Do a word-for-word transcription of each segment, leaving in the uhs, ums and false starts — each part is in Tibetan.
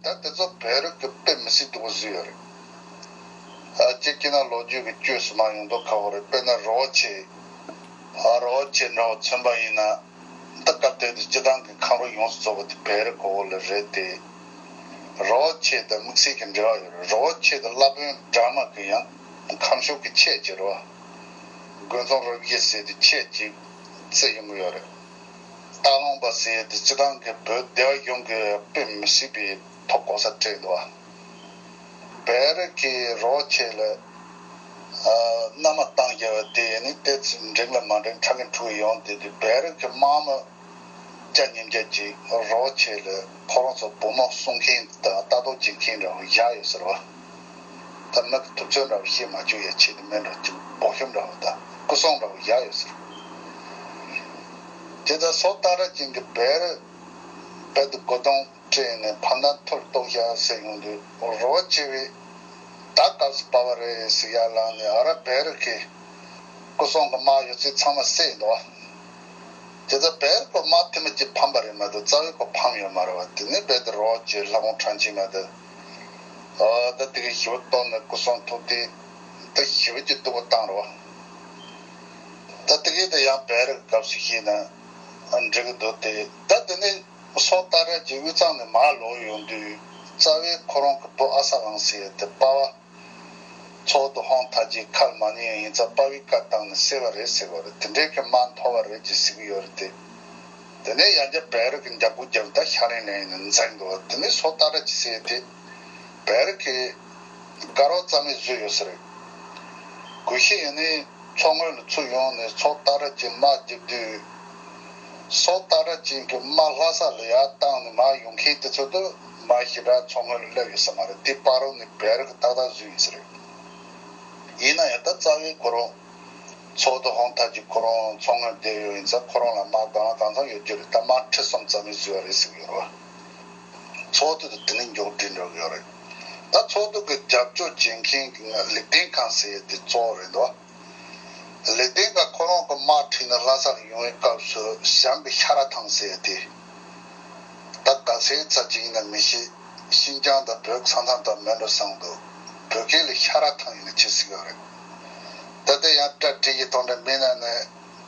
ད་དེ་ཚོ་བོད་རིགས་ཀྱི་དཔེ་མི་སྲིད་སྡུག་པོ་བཟོས་ཡོད་རེད། ཨ་གཅིག་བྱས་ན་ལོ་རྒྱུས་ཀྱི་བཅོས་སུ་མ་ཡོང་མདོག་ཁ་པོ་རེད། དཔེར་ན་རི་བོ་ཆེ། ཨ་རི་བོ་ཆེ་འདྲ་བོ་མཚོན་པ་ཡིན་ན། འདི་སྐབས་དེ་དུས་སྤྱི་བཏང་གི་ཁམས་རོ་ཡོངས་སུ་རྫོགས་པ་དེ་བོད་རིགས་ཀྱི་འོག་ལ་རེད་དེ། རི་བོ་ཆེ་དང་དམིགས་བསལ་གྱི་འབྲེལ་བ་ཡོད་རེད། རི་བོ་ཆེ་དང་བླ་བོན་སྦྲགས་མ་གི་ཡང་ཁམས་ཕྱོགས་ཀྱི་ཆས་ཀྱི་རེད་བ། དགོན་ཚོང་རི་བོ་ཆེ་ཟེར་དེ་ཆས་ཀྱི་རྩི་ཡོང་གི་ཡོད་རེད། སྟག་ལུང་པ་ཟེར་དེ་སྤྱི་བཏང་གི་བོད་སྡེ་བ་གཞུང་གི་དཔེ་མི་སྲིད་པའི་ཐོག་གོ་ས་སྤྲད་འདུག་བ། བོད་རིགས་ཀྱིས་རི་བོ་ཆེ་ལ་ཨ་མནའ་མ་བཏང་བཞག་པ་དེ་ནི་ཏོག་ཙམ་འགྲིག་ལ་མ་འགྲིག་ཁྲ་གིན་ཁྲུ་གིན་ཡོང་དེ་དུས་བོད་རིགས་ཀྱི་དམག་མི་བརྒྱ་ཉིས་བརྒྱ་ཅིག་རི་བོ་ཆེ་ལ་ཁོ་རང་ཚོ་བུ་མོ་སྲུང་མཁན་དང་ལྟ་རྟོག་བྱེད་མཁན་འདྲ་བོ་བཞག་ཡོད་ཟེར་བ། ད་མི་གི་ཐུབ་ཚོད་འདྲ་བོ་བཤད་མ་བཅུག་ཡ་ཆེད་དུ་མེད་འགྲོ་ཅིག་འབོག་ཤོམ་འདྲ་བོ་དང་སྐུ་སྲུང་འདྲ་བོ་བཞག་ཡོད་ཟེར། དེ་ལྟར་སོ་སྟག་སྒྲ་གཅན་གྱིས་བོད་རིགས་བོད་དུ་སྒོ་རྡུང་སྤྲད་ནས་ཕ་མཐའ་ཐུར་གཏོར་བཞག་ཟེར་ཡོང་དུས་རི་བོ་ཆེ་བས་ད་སྐབས་སུ་བབས་པ་རེད་ཟེར་ཡར་ལངས་ནས་ཨ་ར་བོད་རིགས་ཀྱི་སྐུ་སྲུང་གི་དམག་ཡོད་ཚད་ཚང་མ་བསད་འདུག་བ། དེ་ཚོ་བོད་རིགས་ཀྱི་དམག་ཐེངས་མ་གཅིག་ཕམ་པ་རེད་མ་གཏོགས་རྩ་བའི་ཁོ་ཕམ་ཡོད་མ་རེད་བ། དེ་ནས་རྦད་དེ་རི་བོ་ཆེ་ལྷ་ཁང་ཁྲང་ཆེན་མ་དེ་ཨ་ད་དེ་གའི་ཞི་བ་གཏོར་ནས་སྐུ་སྲུང་ཐུག་དེ་ད་ཞི་བ་གྱི་སྡུག་པོ་བཏང་རེད་བ། ད་དེ་གའི་ད་ཡང་བོད་རིགས་སྐབས་སུ་ཤེས་ན་འགྲིག་གི་འདུག་སྟེ། ད་དེ་ནས་སོ་སྟག་སྒྲ་གཅན་དབུས་གཙང་ནས་མར་ལོག་ཡོང་དུས་རྩ་བའི་ཁོ་རང་གི་བུ་ཨ་ས་གླང་ཟེར་ཡ་དེ་པ་ཕ་ཚོགས་དུ་ཧོང་ཐ་ཅི་ཁ་ལ་མ་ཉན་ཡིན་ཙང་པ་ཕའི་བཀའ་བཏང་ནས་བསད་པ་རེད་ཟེར་བ་རེད། དེ་འདྲའི་གི་དམག་མཐོ་བ་རེད་ཅེས་ཟེར་གི་ཡོད་རེད་དེ། དེ་ནས་ཡང་བསྐྱར་བོད་རིགས་ཀྱི་འཇབ་རྒོལ་རྒྱབ་ད་ཤ་ལེན་ལེན་ཡིན་ན་འཛིང་འདུག་དེ་ནས་སོ་སྟག་སྒྲ་གཅན་ཟེར་ཡ་དེ་བོད་རིགས་ཀྱི་དགའ་རོགས་རྩ་མེད་བཟོས་ཡོད་ས་རེད། གུ་ཤྲི་ཡིན་ནའི་མཚོ་སྔོན་ལ་ཚུར་ཡོང་ནས་སོ་སྟག་སྒྲ་གཅན་དམག་རྒྱབ་དུས། སོ་སྟག་སྒྲ་གཅན་གྱི་དམག་ལྷ་ས་ལ་ཡར་བཏང་ནས་མར་ཡོང་མཁན་དེ་ཚོ་དུ་མར་ཞེ་དྲག་མཚོ་སྔོན་ལ་སླེབས་ཡོད་ས་མ་རེད། དེ་བར་དུ་ནི་བོད་རིགས་ཏག་ཏག་བཟོས་ཡོད་ས་རེད། ཡིན་ན་ཡང་ད་རྩ་བའི་ཁོ་རང་ཚོགས་འདུ་ཧོང་ཐ་ཅི་ཁོ་རང་མཚོ་སྔོན་བསྡད་ཡོད་ཡིན་ཙང་ཁོ་རང་ལ་དམག་གང་ལ་གང་འཚམ་ཡོད་རྒྱུ་རེད། ད་དམག་ཁྲི་གསུམ་ཙམ་ཡིན་བཟོས་པ་རེད་ཟེར་གི་ཡོད་རེད་བ། ཚོགས་འདུ་དེ་དེ་ནས་མཇུག་སྒྲིལ་འགྲོ་གི་ཡོད་རེད། ད་ཚོགས་འདུ་གི་རྒྱབ་སྐྱོར་བྱེད་མཁན་གྱི་ལིག་ལྡན་ཁང་ཟེར་ཡས་དེ་གཙོ་བོ་རེད་འདུག་ལིག་ལྡན་ཁང་ཁོ་རང་གི་དམག་ཁྲིད་ནས་ལྷ་སར་ཡོང་བའི་སྐབས་སུ་ཞང་གི་ཤ་ར་ཐང་ཟེར་ཡས་དེ། ད་ག་ཚོད་ཚར་གྱི་ཡིན་ན་མི་ཤེས། ཤིན་ཅང་དང་བོད་ས་མཚམས་དང་མེད་འགྲོ་བསམ་འདུག་བོད་སྐད་ལ་ཤ་ར་ཐང་ཡིན་ན་ཅི་ཟེར་གི་རེད། ད་ལྟ་ཡང་སྐྲ་བྲེགས་ཀྱི་གཏོང་འདྲ་མིན་ན་ནི་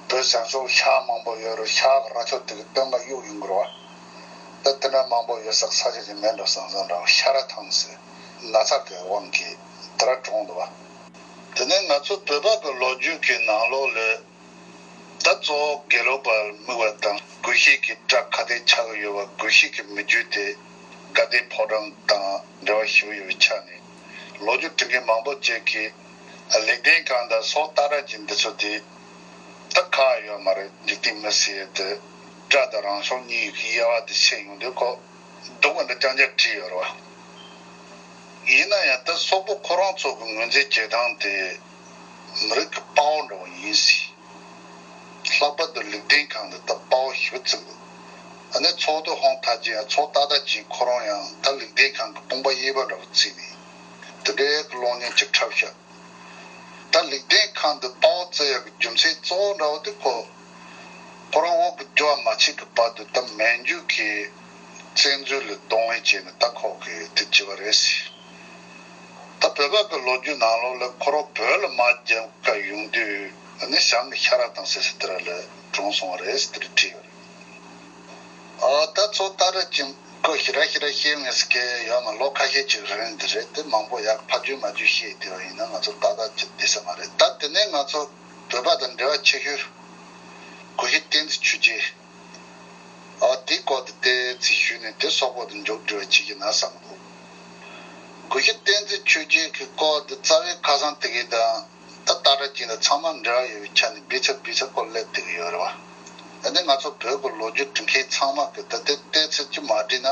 བོད་བྱང་ཕྱོགས་ཤ་མང་པོ་ཡོད་རུང་ཤ་གི་ར་ཅོ་དེ་གི་སྟོན་ཀ་གཡུག་ཡོང་གི་རེད་བ། ད་དེ་འདྲ་མང་པོ་ཡོད་ས་ས་ཆ་ཅིག་མེད་འགྲོ་བསམ་བསམ་འདྲ་བ། ཤ་ར་ཐང་ཟེར་ན་ཚ་གི་དབང་གིས་དེ་ར་གྲོངས་འདུག་བ། དེ་ནས་ང་ཚོ་བོད་པ་གི་ལོ་རྒྱུས་ཀྱི་ནང་ལོགས་ལ། ད་གཙོ་བོ་དགེ་ལུགས་པར་དམིགས་པ་དང་དགོན་ཤེས་ཀྱི་སྐྲ་ག་དེ་ཆགས་ཀྱི་ཡོད་པ། དགོན་ཤེས་ཀྱི་མི་རྒྱུད་དེ་དགའ་ལྡན་ཕོ་བྲང་དང་འབྲེལ་བ་ཞེ་པོ་ཡོད་པའི་ཆ་ནས་ལོ་རྒྱུས་འབྲི་མཁན་མང་པོ་ཅིག་གིས་ལེགས་ལྡན་ཁང་དང་སོག་སྟག་སྒྲ་གཅན་འདི་ཚོ་དེ་ད་ག་ཡོད་མ་རེད། འཇིག་རྟེན་མི་ཟེར་ཡས་དེ་དགྲ་དང་རང་ཕྱོགས་གཉིས་ཀྱི་དབྱེ་བ་དེ་ཕྱེ་ཡོང་དུས་ཁོ་སྡུག་པ་འདྲ་རྐྱང་རྐྱང་བྲིས་ཡོད་རེད་བ། ཡིན་ན་ཡང་ད་སོག་པོ་ཁོ་རང་ཚོ་གི་ངོས་འཛིན་བྱེད་སྟངས་དེ་མི་རིགས་ཀྱི་དཔའ་བོ་འདྲ་བོ་ཡིན་སྲིད། ལྷག་པར་དུ་ལེགས་ལྡན་ཁང་འདི་ད་དཔའ་བོ་ཞེ་པོ་བརྩི་འདུག་ཨ་ནི་ཚོགས་འདུ་ཧོང་ཐ་ཅི་ཡང་ཚོགས་ཏག་ཏག་ཅིག་ཁོ་རང་ཡང་ད་ལེགས་ལྡན་ཁང་གི་དཔུང་པ་གཡས་པ་འདྲ་བོ་བརྩིས་ནས་དེ་འདྲའི་གི་གློག་བརྙན་ཅིག་འཁྲབ་ཤག་ད་ལེགས་ལྡན་ཁང་འདི་དཔའ་བོ་བརྩི་ཡག་གི་རྒྱུ་མཚན་གཙོ་བོ་འདྲ་བོ་དེ་ཁོ་ཁོ་རང་འོག་གི་རྒྱུ་བ་མ་ཆད་ཀྱི་བར་དུ་ད་མན་ཇུ་གི་བཙན་འཛུལ་ལ་གདོང་ལེན་བྱས་ནས་ད་ཁོ་གི་དེ་བྱས་པ་རེད་ཟེར། ད་བོད་པ་གི་ལོ་རྒྱུས་ནང་ལོགས་ལ་ཁོ་རང་བོད་ལ་དམག་རྒྱག་ག་ཡོང་དུས་ཨ་ནི་ཞང་གི་ཤ་ར་ཐང་ཟེར་ས་དེ་ར་ལ་གྲོངས་སོང་བ་རེད་ཟེར་དེ་རེད་བྲིས་ཡོད་རེད། ཨ་ད་ཚོགས་ཏག་ཏག་ཅིག་ཁོ་ཞེ་དྲག་ཞེ་དྲག་བཤད་ངེས་སུ་གལ་ཡོད་མ། ལོ་ཁ་ཤས་ཅིག་རིང་དེ་རེད་དེ། མང་པོ་ཡག་ཕ་རྒྱུད་མ་རྒྱུད་བཤད་དེ་བ་ཡིན་ན་ང་ཚོ་ཏག་ཏག་ཅིག་བསྡད་ས་མ་རེད། ད་དེ་ནས་ང་ཚོ་བོད་པ་དང་འབྲེལ་བ་ཆེ་ཤོས་གུ་ཤྲི་བསྟན་འཛིན་ཆོས་རྒྱལ། ཨ་དེའི་སྐོར་དུ་ཏོག་ཙམ་ཞུས་ནས་དེ་སོག་པོ་དང་མཇུག་སྒྲིལ་བ་བྱེད་ཀྱི་ན་བསམ་འདུག་གུ་ཤྲི་བསྟན་འཛིན་ཆོས་རྒྱལ་གྱི་སྐོར་དུ་རྩ་བའི་ཁ་སང་དེ་གའི་དང་ད་ཏག་ཏག་ཅིག་ལ་ཚང་མ་འབྲེལ་བ་ཡོད་པའི་ཆ་ནས་འབུད་ཚ་འབུད་ཚ་ཁོ་སླེབས་བསྡད་ཀྱི་ཡོད་རེད་བ། ད་ནི་ང་ཚོ་བོད་ཀྱི་ལོ་རྒྱུས་འབྲི་མཁན་ཚང་མ་གི་ད་ལྟའི་ཏོག་ཙམ་ཅིག་མ་བྲིས་ན་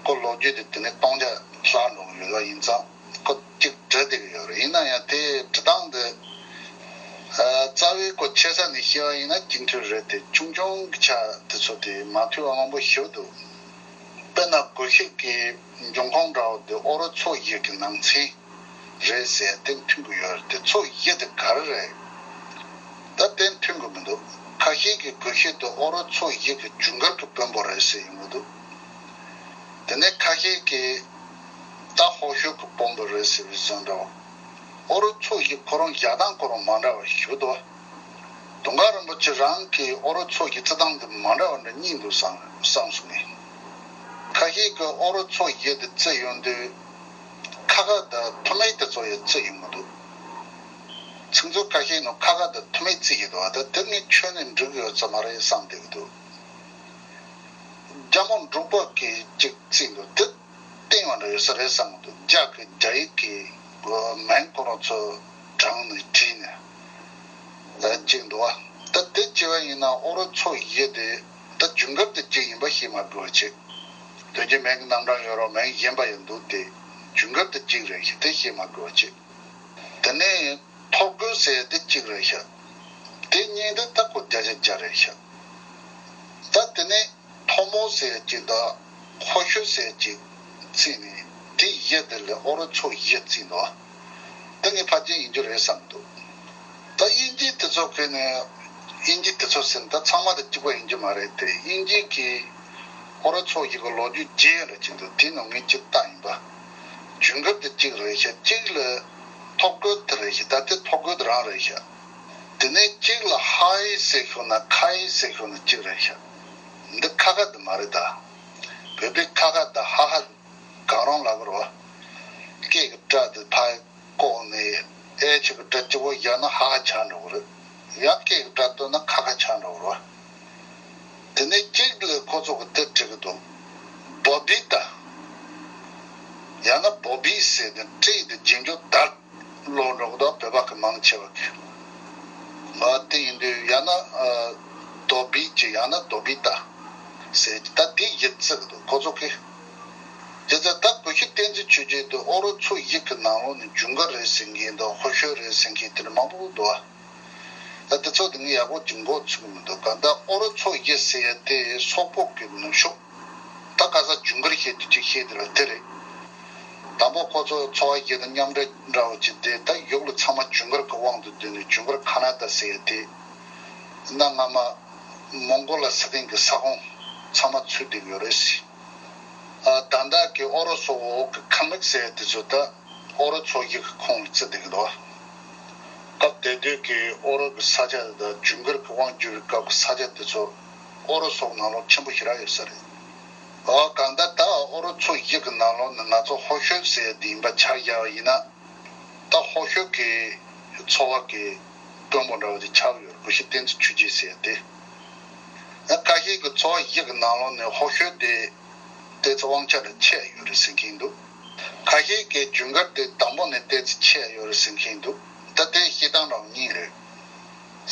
ཁོ་ལོ་རྒྱུས་དེ་དེ་ནས་སྟོང་ཆ་ལྷག་འགྲོ་གི་ཡོད་ལ། ཡིན་ཙང་ཁོ་གཅིག་འབྲི་བསྡད་ཀྱི་ཡོད་རེད། ཡིན་ན་ཡང་དེ་འབྲི་སྟངས་དེ་རྩ་བའི་ཁོ་ཆེ་ས་ནས་བཤད་པ་ཡིན་ན་གཅིག་མཐུན་རེད་དེ། ཆུང་ཆུང་གི་ཆ་དེ་ཚོ་དེ་མ་མཐུན་པ་མང་པོ་ཞིག་འདུག་དཔེར་ན་གུ་ཤྲི་གི་འབྱུང་ཁུངས་འདྲ་བོ་དེ་ཨོ་རོད་ཚོ་བཞི་གི་ནང་ཚན་རེད་ཟེར་དེ་མཐུན་གྱི་ཡོད་རེད་དེ། ཚོ་བཞི་དེ་ག་རེ་རེད། ད་དེ་མཐུན་གྱི་མི་འདུག་ཁ་ཤས་ཀྱིས་གུ་ཤྲི་དེ་ཨོ་རོད་ཚོ་བཞི་གི་ཇུན་གར་གྱི་དཔོན་པོ་རེད་ཟེར་ཡོང་གི་འདུག་དེ་ནས་ཁ་ཤས་ཀྱིས་ད་ཧོ་ཤོད་ཀྱི་དཔོན་པོ་རེད་ཟེར་བའི་བཟོ་འདྲ་བ། ཨོ་རོད་ཚོ་བཞི་ཁོ་རང་བཞག་སྟངས་ཁོ་རང་མ་འདྲ་བ་ཞིག་འདུག། དུང་དཀར་རིན་པོ་ཆེ་རང་གིས་ཨོ་རོད་ཚོ་བཞི་བརྩི་སྟངས་འདི་མ་འདྲ་བ་འདྲ་གཉིས་འདུག་བསམ་བསམ་སོང་ངས། ཁ་ཤས་ཀྱིས་ཨོ་རོད་ཚོ་བཞི་དེ་བརྩི་ཡོང་དུས། ཁ་ཁ་དང་ཐུ་མེད་དེ་ཚོ་ཡང་བརྩི་ཡོང་གི་འདུག། ཚིག་མཛོད་ཁ་ཤས་ནང་ཁ་ཁ་དང་ཐུ་མེད་བརྩི་ཡི་འདུག། ད་དེ་ངས་ཁྱོན་ནས་འགྲིག་གི་ཡོད་ས་མ་རེད་བསམ་བསྡད་ཀྱི་འདུག། རྒྱ་མོ་འབྲུག་པ་གིས་གཅིག་བརྩིས་འདུག། དེ་བསྟན་པ་འདྲ་ཡོད་ས་རེད་བསམ་གྱི་འདུག། རྒྱ་གི་རྒྱ་ཡིག་གི་མིང་ཁོ་རང་ཚོ་དྲངས་ནས་བྲིས་ནས་ད་གཅིག་འདུག་བ། ད་དེ་བྱས་པ་ཡིན་ན་ཨོ་རོད་ཚོ་བཞི་དེ་ད་ཇུན་གར་དེ་གཅིག་ཡིན་པ་ཤེས་མ་དགོས་པ་བྱེད། དོན་གྱི་མིང་གི་རྣམ་གྲངས་ཡོད་རོགས་མིང་གཞན་པ་ཡང་འདུག་སྟེ། ཇུན་གར་དེ་གཅིག་རེད་ཤག། དེ་ཤེས་མ་དགོས་པ་བྱེད། དེ་ནས་ཐོ་རྒོད་ཟེར་དེ་གཅིག་རེད་ཤག། དེ་གཉིས་དེ་ད་ཁོ་བརྒྱ་ཆ་བརྒྱ་རེད་ཤག། ད་དེ་ནས་ཐོ་མོ་ཟེར་གཅིག་དང་ཧོ་ཤོད་ཟེར་གཅིག་བརྩིས་ནས་དེ་བཞི་དེ་ལས་ཨོ་རོད་ཚོ་བཞི་བརྩིས་འདུག། ད་ངས་ཕལ་ཆེར་ཡིན་རྒྱུ་རེད་བསམ་འདུག། ད་དབྱིན་ཇི་དེ་ཚོ་གིས་ནི། དབྱིན་ཇི་དེ་ཚོ་ཟེར་ན་ད་ཚང་མ་དེ་གཅིག་པ་ཡིན་རྒྱུ་མ་རེད་དེ། དབྱིན་ཇི་གིས་ཨོ་རོད་ཚོ་བཞི་གི་ལོ་རྒྱུས་བརྗེ་ཡ་འདྲ་བྱེད་འདུག། དེ་ནང་ངས་གཅིག་བལྟས་ཡིན་པ། ཇུན་གར་དེ་གཅིག་རེད་ཤག། གཅིག་ལ་ཐོ་རྒོད་དེ་རེད་ཤག། ད་དེ་ཐོ་རྒོད་རང་རེད་ཤག། དེ་ནས་གཅིག་ལ་ཧ་ཡི་ཟེར་ཤོག་ན་ཁ་ཡི་ཟེར་ཤོག་ན་གཅིག་རེད་ཤག། འདི་ཁ་ཁ་དེ་མ་རེད་ད། བོད་པའི་ཁ་ཁ་དང་ཧ་ཧ་གང་རུང་ལབ་དགོས་རེད་བ། སྐད་ཀྱི་སྒྲ་དེ་ཕར་བཀོག་ནས་ཨེ་ཆི་གི་སྒྲ་གཅིག་པོ་ཡང་ན་ཧ་ཧ་ཆགས་འགྲོ་གི་རེད། ཡང་སྐད་ཀྱི་སྒྲ་བཏོན་ན་ཁ་ཁ་ཆགས་འགྲོ་གི་རེད་བ། དེ་ནས་གཅིག་ལ་ཁོ་ཚོ་གི་དེ་བྲིས་གི་འདུག། བོ་བི་ད། ཡང་ན་བོ་བི་ཟེར་ནས་བྲིས་ཏེ་རྗེས་འཇུག་ད་ལོག་འགྲོ་གི་འདུག། བོད་པ་གི་མང་ཆེ་བ་གི། ཨ་དེ་ཡིན་དུས་ཡང་ན་ཨ་རྡོ་བི་ཅི་ཡང་ན་རྡོ་བི་ད་ཟེར་ད་དེ་ཡི་བརྩི་གི་འདུག་ཁོ་ཚོ་གི། དེ་ལྟར་ད་གུ་ཤྲི་བསྟན་འཛིན་ཆོས་རྒྱན་དུ་ཨོ་རོད་ཚོ་བཞི་གི་ནང་ལོགས་ནས་ཇུན་གར་རེད་ཟེར་མཁན་དང་ཧོ་ཤོད་རེད་ཟེར་མཁན་དེ་འདྲ་མང་པོ་འདུག་ཨ། ད་དེ་ཚོ་དེ་ངས་ཡག་པོ་ཅིག་མགོ་ཚོས་ཀྱི་མི་འདུག། གང་ལྟར་ཨོ་རོད་ཚོ་བཞི་ཟེར་ཡ་དེ་སོག་པོ་གི་ནུབ་ཕྱོགས། ད་ཁ་སང་ཇུན་གར་བཤད་དུས་ཅིག་བཤད་དེ་ལ་དེ་རེད། དང་པོ་ཁོ་ཚོ་ཚོ་བ་བཞི་དང་མཉམ་འབྲེལ་འདྲ་བོ་ཅིག་དེ་ད་ཡུག་ལ་ཚང་མ་ཇུན་གར་གི་དབང་དུ་བསྡུས་ནས་ཇུན་གར་ཁ་ན་ཌ་ཟེར་ཡ་དེ། གནའ་སྔ་མ་མོང་གོ་ལ་ས་སྟེང་གི་ས་ཁོངས་ཚང་མ་ཚུད་བསྡད་ཡོད་རེད་ཟེར། ཨ་ད་ལྟ་གི་ཨོ་རོད་སོག་པོ་འོག་གི་ཁ་མིག་ཟེར་ཡ་དེ་ཚོ་ད། ཨོ་རོད་ཚོ་བཞི་གི་ཁོངས་ལ་བརྩི་བསྡད་ཀྱི་འདུག། སྐབས་དེ་དུས་ཀྱི་ཨོ་རོད་ཀྱི་ས་ཆ་དང་ཇུན་གར་གྱི་དབང་བསྒྱུར་བའི་སྐབས་ཀྱི་ས་ཆ་དེ་ཚོ་ཨོ་རོད་སོག་ནང་ལོགས་ཆེན་པོ་ཞེ་དྲག་ཡོད་ས་རེད། ཨོ་གང་ལྟར་ད་ཨོ་རོད་ཚོ་བཞི་གི་ནང་ལོགས་ནས་ང་ཚོ་ཧོ་ཤོད་ཟེར་ཡ་དེ་ཡིན་པ་ཆ་བཞག་པ་ཡིན་ན། ད་ཧོ་ཤོད་ཀྱི་ཚོ་བ་གི་དཔོན་པོ་འདྲ་བོ་དེ་ཆགས་ཡོད་རེད། གུ་ཤྲི་བསྟན་འཛིན་ཆོས་རྒྱན་ཟེར་ཡ་དེ། ད་ཁ་ཤས་ཀྱི་ཚོ་བ་བཞི་གི་ནང་ལོགས་ནས་ཧོ་ཤོད་དེ། དེ་ཚོ་དབང་ཆ་ལ་ཆད་ཡོད་རེད་ཟེར་མཁན་འདུག། ཁ་ཤས་ཀྱིས་ཇུན་གར་དེ་དང་པོ་ནས་ཏོག་ཙམ་ཆད་ཡོད་རེད་ཟེར་མཁན་འདུག། ད་དེ་བཤད་སྟངས་རང་གཉིས་རེད།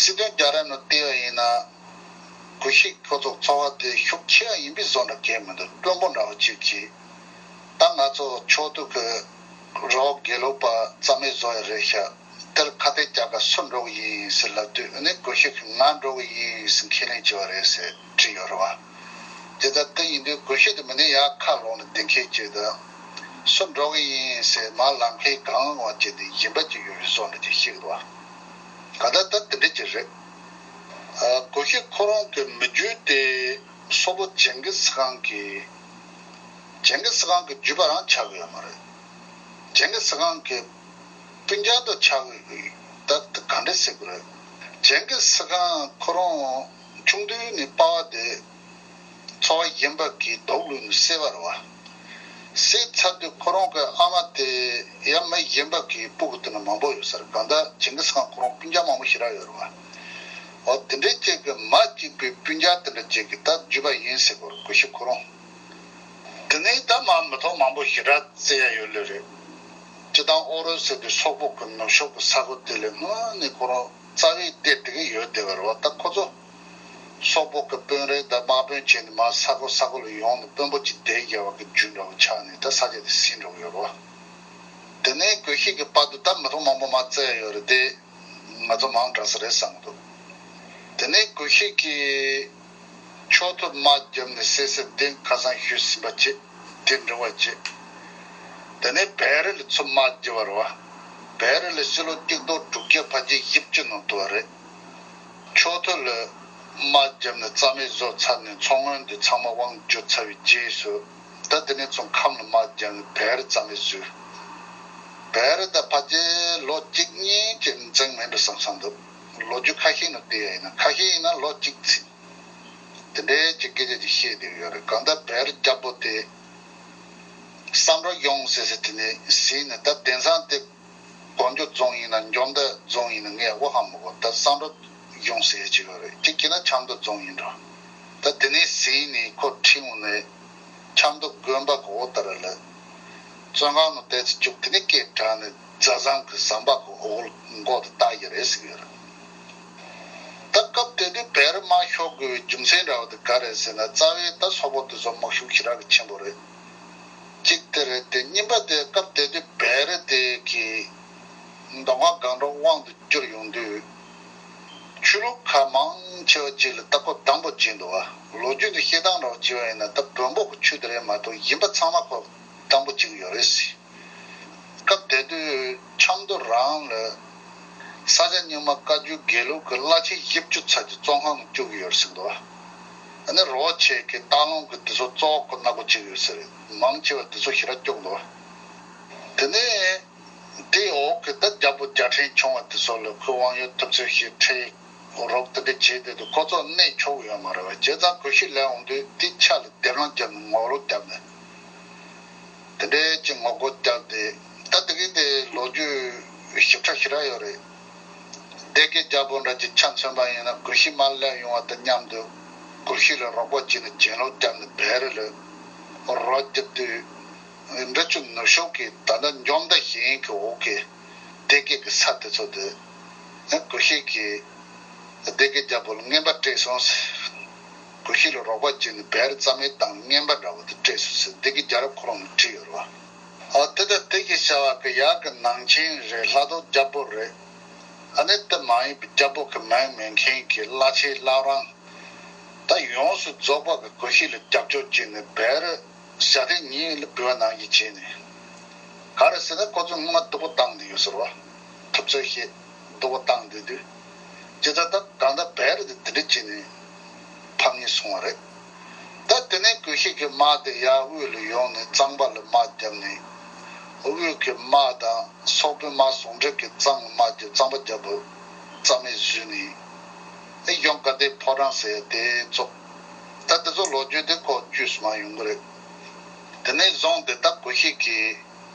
སྲིད་དོན་རྒྱལ་རབས་ནང་བལྟས་པ་ཡིན་ན། གུ་ཤྲི་ཁོ་ཚོ་ཚོ་བ་དེ་ཤུགས་ཆེ་བ་ཡིན་པའི་བཟོ་འདྲ་གང་མི་འདུག། དཔོན་པོ་འདྲ་བོ་གཅིག་གིས། ད་ང་ཚོ་ཕྱོགས་གཏོགས་ཀྱི་རོགས་དགེ་ལུགས་པ་རྩ་མེད་བཟོ་ཡ་རེད་ཤག། དེར་ཁ་གཏད་བཅག་ག་སུ་འགྲོ་གི་ཡིན་ཟེར་ལབ་དུས་ཨ་ནི་གུ་ཤྲི་གིས་ང་འགྲོ་གི་ཡིན་ཟེར་ཁས་ལེན་བྱས་པ་རེད་ཟེར་བྲིས་ཡོད་རེད་བ། དེ་ལྟར་དེ་ཡིན་དུས་གུ་ཤྲི་དེ་མི་ནི་ཡར་ཁ་ལོག་ནས་གདེང་འཁེལ་བྱས་དང་། སུ་འགྲོ་གི་ཡིན་ཟེར་མར་ལམ་ཁའི་སྒང་བ་བྱས་ཏེ་ཡིན་པ་ཅིག་ཡོད་པའི་བཟོ་འདྲ་ཅིག་ཤེས་ཀྱི་འདུག་བ། ག་ད་ལྟ་དེ་འདྲ་ཅིག་རེད། ཨ་གུ་ཤྲི་ཁོ་རང་གི་མི་རྒྱུད་དེ་སོག་པོ་ཇིང་གིས་ཁཱན་གྱི། ཇིང་གིས་ཁཱན་གྱི་རྒྱུད་པ་རང་ཆགས་ཀྱི་ཡོད་མ་རེད། ཇིང་གིས་ཁཱན་གྱི་སྤུན་ཀྱག་ཏུ་ཆགས་ཀྱི་ཡོད། ད་ག་འདྲ་ཟེར་དགོས་རེད། ཇིང་གིས་ཁཱན་ཁོ་རང་ཆུང་དུས་ནས་པ་ཕ་དེ་ཚོ་བ་གཞན་པ་གི་སྡུག་ལུས་ནས་བསད་པ་རེད་བ། བསད་ཚར་དུས་ཁོ་རང་གི་ཨ་མ་དེ་ཡང་མི་གཞན་པ་གི་སྤུ་གུ་དེ་ནས་མང་པོ་ཡོད་ས་རེད། གང་ལྟར་ཇིང་གིས་ཁཱན་ཁོ་རང་སྤུན་ཀྱག་མང་པོ་ཞེ་དྲག་ཡོད་རེད་བ། འོ་དེ་འདྲའི་གཅིག་གི་མ་གཅིག་པའི་སྤུན་ཀྱག་དེ་འདྲ་གཅིག་གི་ད་རྒྱུད་པ་ཡིན་ཟེར་དགོས་རེད། གུ་ཤྲི་ཁོ་རང་། དེ་ནས་ད་མར་མི་ཐོག་མང་པོ་ཞེ་དྲག་བཙལ་ཡ་ཡོད་ལེ་རེད། སྤྱིར་བཏང་ཨོ་རོད་ཟེར་དུས་སོག་པོ་གི་ནུབ་ཕྱོགས་ཀྱི་ས་ཁུལ་དེ་ལས་སྔོན་ནས་ཁོ་རང་རྩ་བའི་སྡེ་དེ་ག་ཡོད་བསྡད་པ་རེད་བ། ད་ཁོ་ཚོ་སོག་པོ་གི་དཔོན་རིགས་དང་དམག་དཔོན་བྱས་ནས་མར་ས་ཁུལ་ས་ཁུལ་ལ་ཡོང་ནས་དཔོན་པོ་གཅིག་བསྡད་བཞག་པ་གི་རྒྱུ་འདྲ་བོ་ཆགས་ནས་ད་ས་ཆ་དེ་ཟིན་འགྲོ་གི་ཡོད་རེད་བ། དེ་ནས་གུ་ཤྲི་གི་བར་དུ་ད་མི་ཐོག་མང་པོ་མར་བཙལ་ཡ་ཡོད་རེད་དེ། ང་ཚོ་མང་དྲགས་ས་རེད་བསམ་གྱི་འདུག། དེ་ནས་གུ་ཤྲི་གིས་ཆོས་ཐོག་དམག་བརྒྱབ་ནས་བསད་བསད་དེ་ཁ་སང་ཞུས་ཟིན་པ་བྱས། དེ་འགྲིག་པ་བྱས། དེ་ནས་བལ་རི་ལ་ཚུར་དམག་བརྒྱབ་པ་རེད་བ། བལ་རི་ལ་ཕྱི་ལོ་གཅིག་སྟོང་དྲུག་བརྒྱ་ཕལ་ཆེར་བཞི་བཅུ་ནང་ཐུག་པ་རེད། ཆོས་ཐོག་ལ་དམག་བརྒྱབ་ནས་རྩ་མེད་བཟོ་ཚར་ནས་མཚོ་སྔོན་འདི་ཚང་མ་དབང་བསྒྱུར་ཚར་བའི་རྗེས་སུ། ད་དེ་ནས་ཚུར་ཁམས་ལ་དམག་རྒྱག་ནས་བལ་རྩ་མེད་བཟོས། བལ་ད་ཕལ་ཆེར་ལོ་གཅིག་གཉིས་ཀྱི་འཛིང་མེད་འགྲོ་བསམ་བསམ་འདུག་ལོ་རྒྱུས་ཁ་ཤས་ནང་བལྟས་ཡ་ཡིན་ན། ཁ་ཤས་ཡིན་ན་ལོ་གཅིག་ཚུན་དེ་འདྲའི་ཅིག་སྐད་ཆ་ཅིག་བཤད་བསྡད་ཡོད་རེད། གང་ལྟར་བལ་རྒྱལ་པོ་དེ་བསམ་རོ་ཡོང་ཟེར་ཟེར་དེ་ནས་ཟིན་ནས། ད་དེང་སང་དེ་གོ་འཇོ་རྫོང་ཡིན་ན་འཇོ་མདའ་རྫོང་ཡིན་ན་ངས་དབུ་ཧ་མ་གོ། ད་བསམ་རོ་ཡོང་ཟེར་ཅིག་ཡོད་རེད། ཅིག་གིས་ན་ཆབ་མདོ་རྫོང་ཡིན་འགྲོ། ད་དེ་ནས་ཟིན་ནས་ཁོ་ཁྲིད་འོང་ནས་ཆབ་མདོ་དགོན་པ་གི་འོག་ལྟར་ལ་བཙོན་ཁང་ནང་བསྡད་ཚེ་བཅུག་དེ་ནས་སྐད་གྲགས་ནས་རྫ་བཟང་གི་ཟམ་པ་གི་འོག་མགོ་དེ་བཏགས་ཡོད་རེད་ཟེར་གི་ཡོད་རེད། ད་སྐབས་དེ་དུས་བལ་རི་དམག་ཤོར་དགོས་པའི་རྒྱུ་མཚན་འདྲ་བོ་དེ་ག་རེད་ཟེར་ན། རྩ་བའི་ད་སོག་པོ་དེ་ཚོ་དམག་ཤུགས་ཞེ་དྲག་གི་ཆེན་པོ་རེད། གཅིག་དེ་རེད། དེ་གཉིས་པ་དེ་སྐབས་དེ་དུས་བལ་རི་དེ་གི་མདོ་སྔགས་སྒང་དྲུག་དབང་དུ་བསྒྱུར་ཡོང་དུས། ཆོས་ལུགས་ཁག་མང་ཆེ་བ་ཅིག་ལ་ད་ཁོ་དམ་པོ་བྱས་འདུག་བ། ལོ་རྒྱུས་འདི་བཤད་སྟངས་འདྲ་བོ་བྱས་པ་ཡིན་ན། ད་བོན་པོ་གི་ཆོས་དེ་རེད་མ་གཏོགས་ཡིན་པ་ཚང་མ་ཁོ་དམ་པོ་བྱེད་ཀྱི་ཡོད་རེད་ཟེར། སྐབས་དེ་དུས་ཆབ་མདོ་རང་ལ་ས་སྐྱ་རྙིང་མ་བཀའ་བརྒྱུད་དགེ་ལུགས་ཀྱི་བླ་ཆེན་བཞི་བཅུ་ཙམ་གྱིས་བཙོན་ཁང་ནང་བཅུག་ཡོད་ཟེར་འདུག་ཨ་ནི་རོ་ཆེ་གི་སྟག་ལུང་གི་དེ་ཚོ་གཙོ་བོ་ཁོ་ནག་པོ་བྱེད་ཡོད་ཟེར། མང་ཆེ་བ་དེ་ཚོ་ཞེ་དྲག་བཅུག་འདུག་དེ་ནས་དེའི་འོག་གི་ད་རྒྱལ་པོ་རྒྱལ་ཕྲན་ཆུང་བ་དེ་ཚོ་ལ་ཁོས་དབང་ཡོད་ཐུབ་ཚོད་ཞིག་ཁྲིད་རོགས་དེ་འདྲ་བྱས་དེ་དུས་ཁོ་ཚོ་གནས་ཆོག་ཡོད་མ་རེད་བ། བྱས་ཙང་གུ་ཤྲི་ལེན་འོང་དུས་དེའི་ཆ་ལ་སྡེབ་ལངས་བརྒྱབ་ནས་ངོ་ལོག་བརྒྱབ་ནས། དེ་འདྲའི་ཅིག་ངོ་རྒོལ་བརྒྱབ་སྟེ། ད་དེ་གི་དེ་ལོ་རྒྱུས་ཞིབ་ཕྲ་ཞེ་དྲག་ཡོད་རེད། སྡེ་དགེ་རྒྱལ་པོ་འདྲ་ཅིག་ཆ་མཚོན་པ་ཡིན་ན། གུ་ཤྲི་མར་སླེབས་ཡོང་བ་དང་མཉམ་དུ་གུ་ཤྲི་ལ་རོགས་པ་བྱས་ནས་གྱེན་ལོག་བརྒྱབ་ནས་བལ་རི་ལ་རོ་བརྒྱབ་དུས། འབྲི་ཆུ་ནུབ་ཕྱོགས་ཀྱི་ད་ལྟ་འཇོ་མདའ་ཞིང་གི་འོག་གི་སྡེ་དགེ་གི་ས་དེ་ཚོ་དེ་གུ་ཤྲི་གིས་སྡེ་དགེ་རྒྱལ་པོ་ལ་རྔན་པ་སྤྲད་སོང་ཟེར། གུ་ཤྲི་ལ་རོགས་པ་བྱས་ནས་བལ་རྩ་མེད་བཏང་། རྔན་པ་འདྲ་བོ་དེ་སྤྲད་སོང་ཟེར་སྡེ་དགེ་རྒྱལ་རབས་ཁོ་རང་ལ་བྲིས་ཡོད་རེད་བ། ཨ་དེ་ལྟར་སྡེ་དགེ་བྱ་བ་གི་ཡག་གི་ནང་ཆེན་རེད། ལྷ་ཐོ་རྒྱལ་པོ་རེད། ཨ་ནི་དེ་མ་ཡིན་པའི་རྒྱལ་པོ་གི་མིང་མེད་མཁན་གྱི་བླ་ཆེན་བླ་རུང་ད་ཡོངས་སུ་རྫོགས་པ་གི་གུ་ཤྲི་ལ་རྒྱབ་སྐྱོར་བྱས་ནས་བལ་རི་ཞྭ་སྟེང་ཉིད་ལ་འབུལ་བ་ནང་བཞིན་བྱས་ནས། ག་རེ་ཟེར་ན་ཁོ་ཚོ་སྔོན་མ་སྡུག་པོ་བཏང་བསྡད་ཡོད་ཟེར་བ། ཐུབ་ཚོད་བཤད། སྡུག་པོ་བཏང་བསྡད་དུས། ཇི་ལྟར་ད་གང་ལྟར་བལ་རི་དེ་དེ་འདྲ་བྱས་ནས་ཕམ་ཉེས་སོང་བ་རེད། ད་དེ་ནས་གུ་ཤྲི་གི་དམག་དེ་ཡར་དབུས་ལ་ཡོང་ནས་གཙང་པ་ལ་དམག་བརྒྱབ་ནས། དབུས་ཀྱི་དམག་དང་སོག་པོའི་དམག་ཟུང་འབྲེལ་གྱིས་གཙང་ལ་དམག་བརྒྱབ། གཙང་པ་རྒྱལ་པོ་རྩ་མེད་བཟོས་ནས། ཨེ་གཞུང་དགའ་ལྡན་ཕོ་བྲང་ཟེར་དེ་བཙུགས། ད་དེ་ཚོ་ལོ་རྒྱུས་དེ་ཁོ་བཅོས་སུ་མ་ཡོང་གི་རེད། དེ་ནས་བཟུང་སྟེ་ད་གུ་ཤྲི་གིས་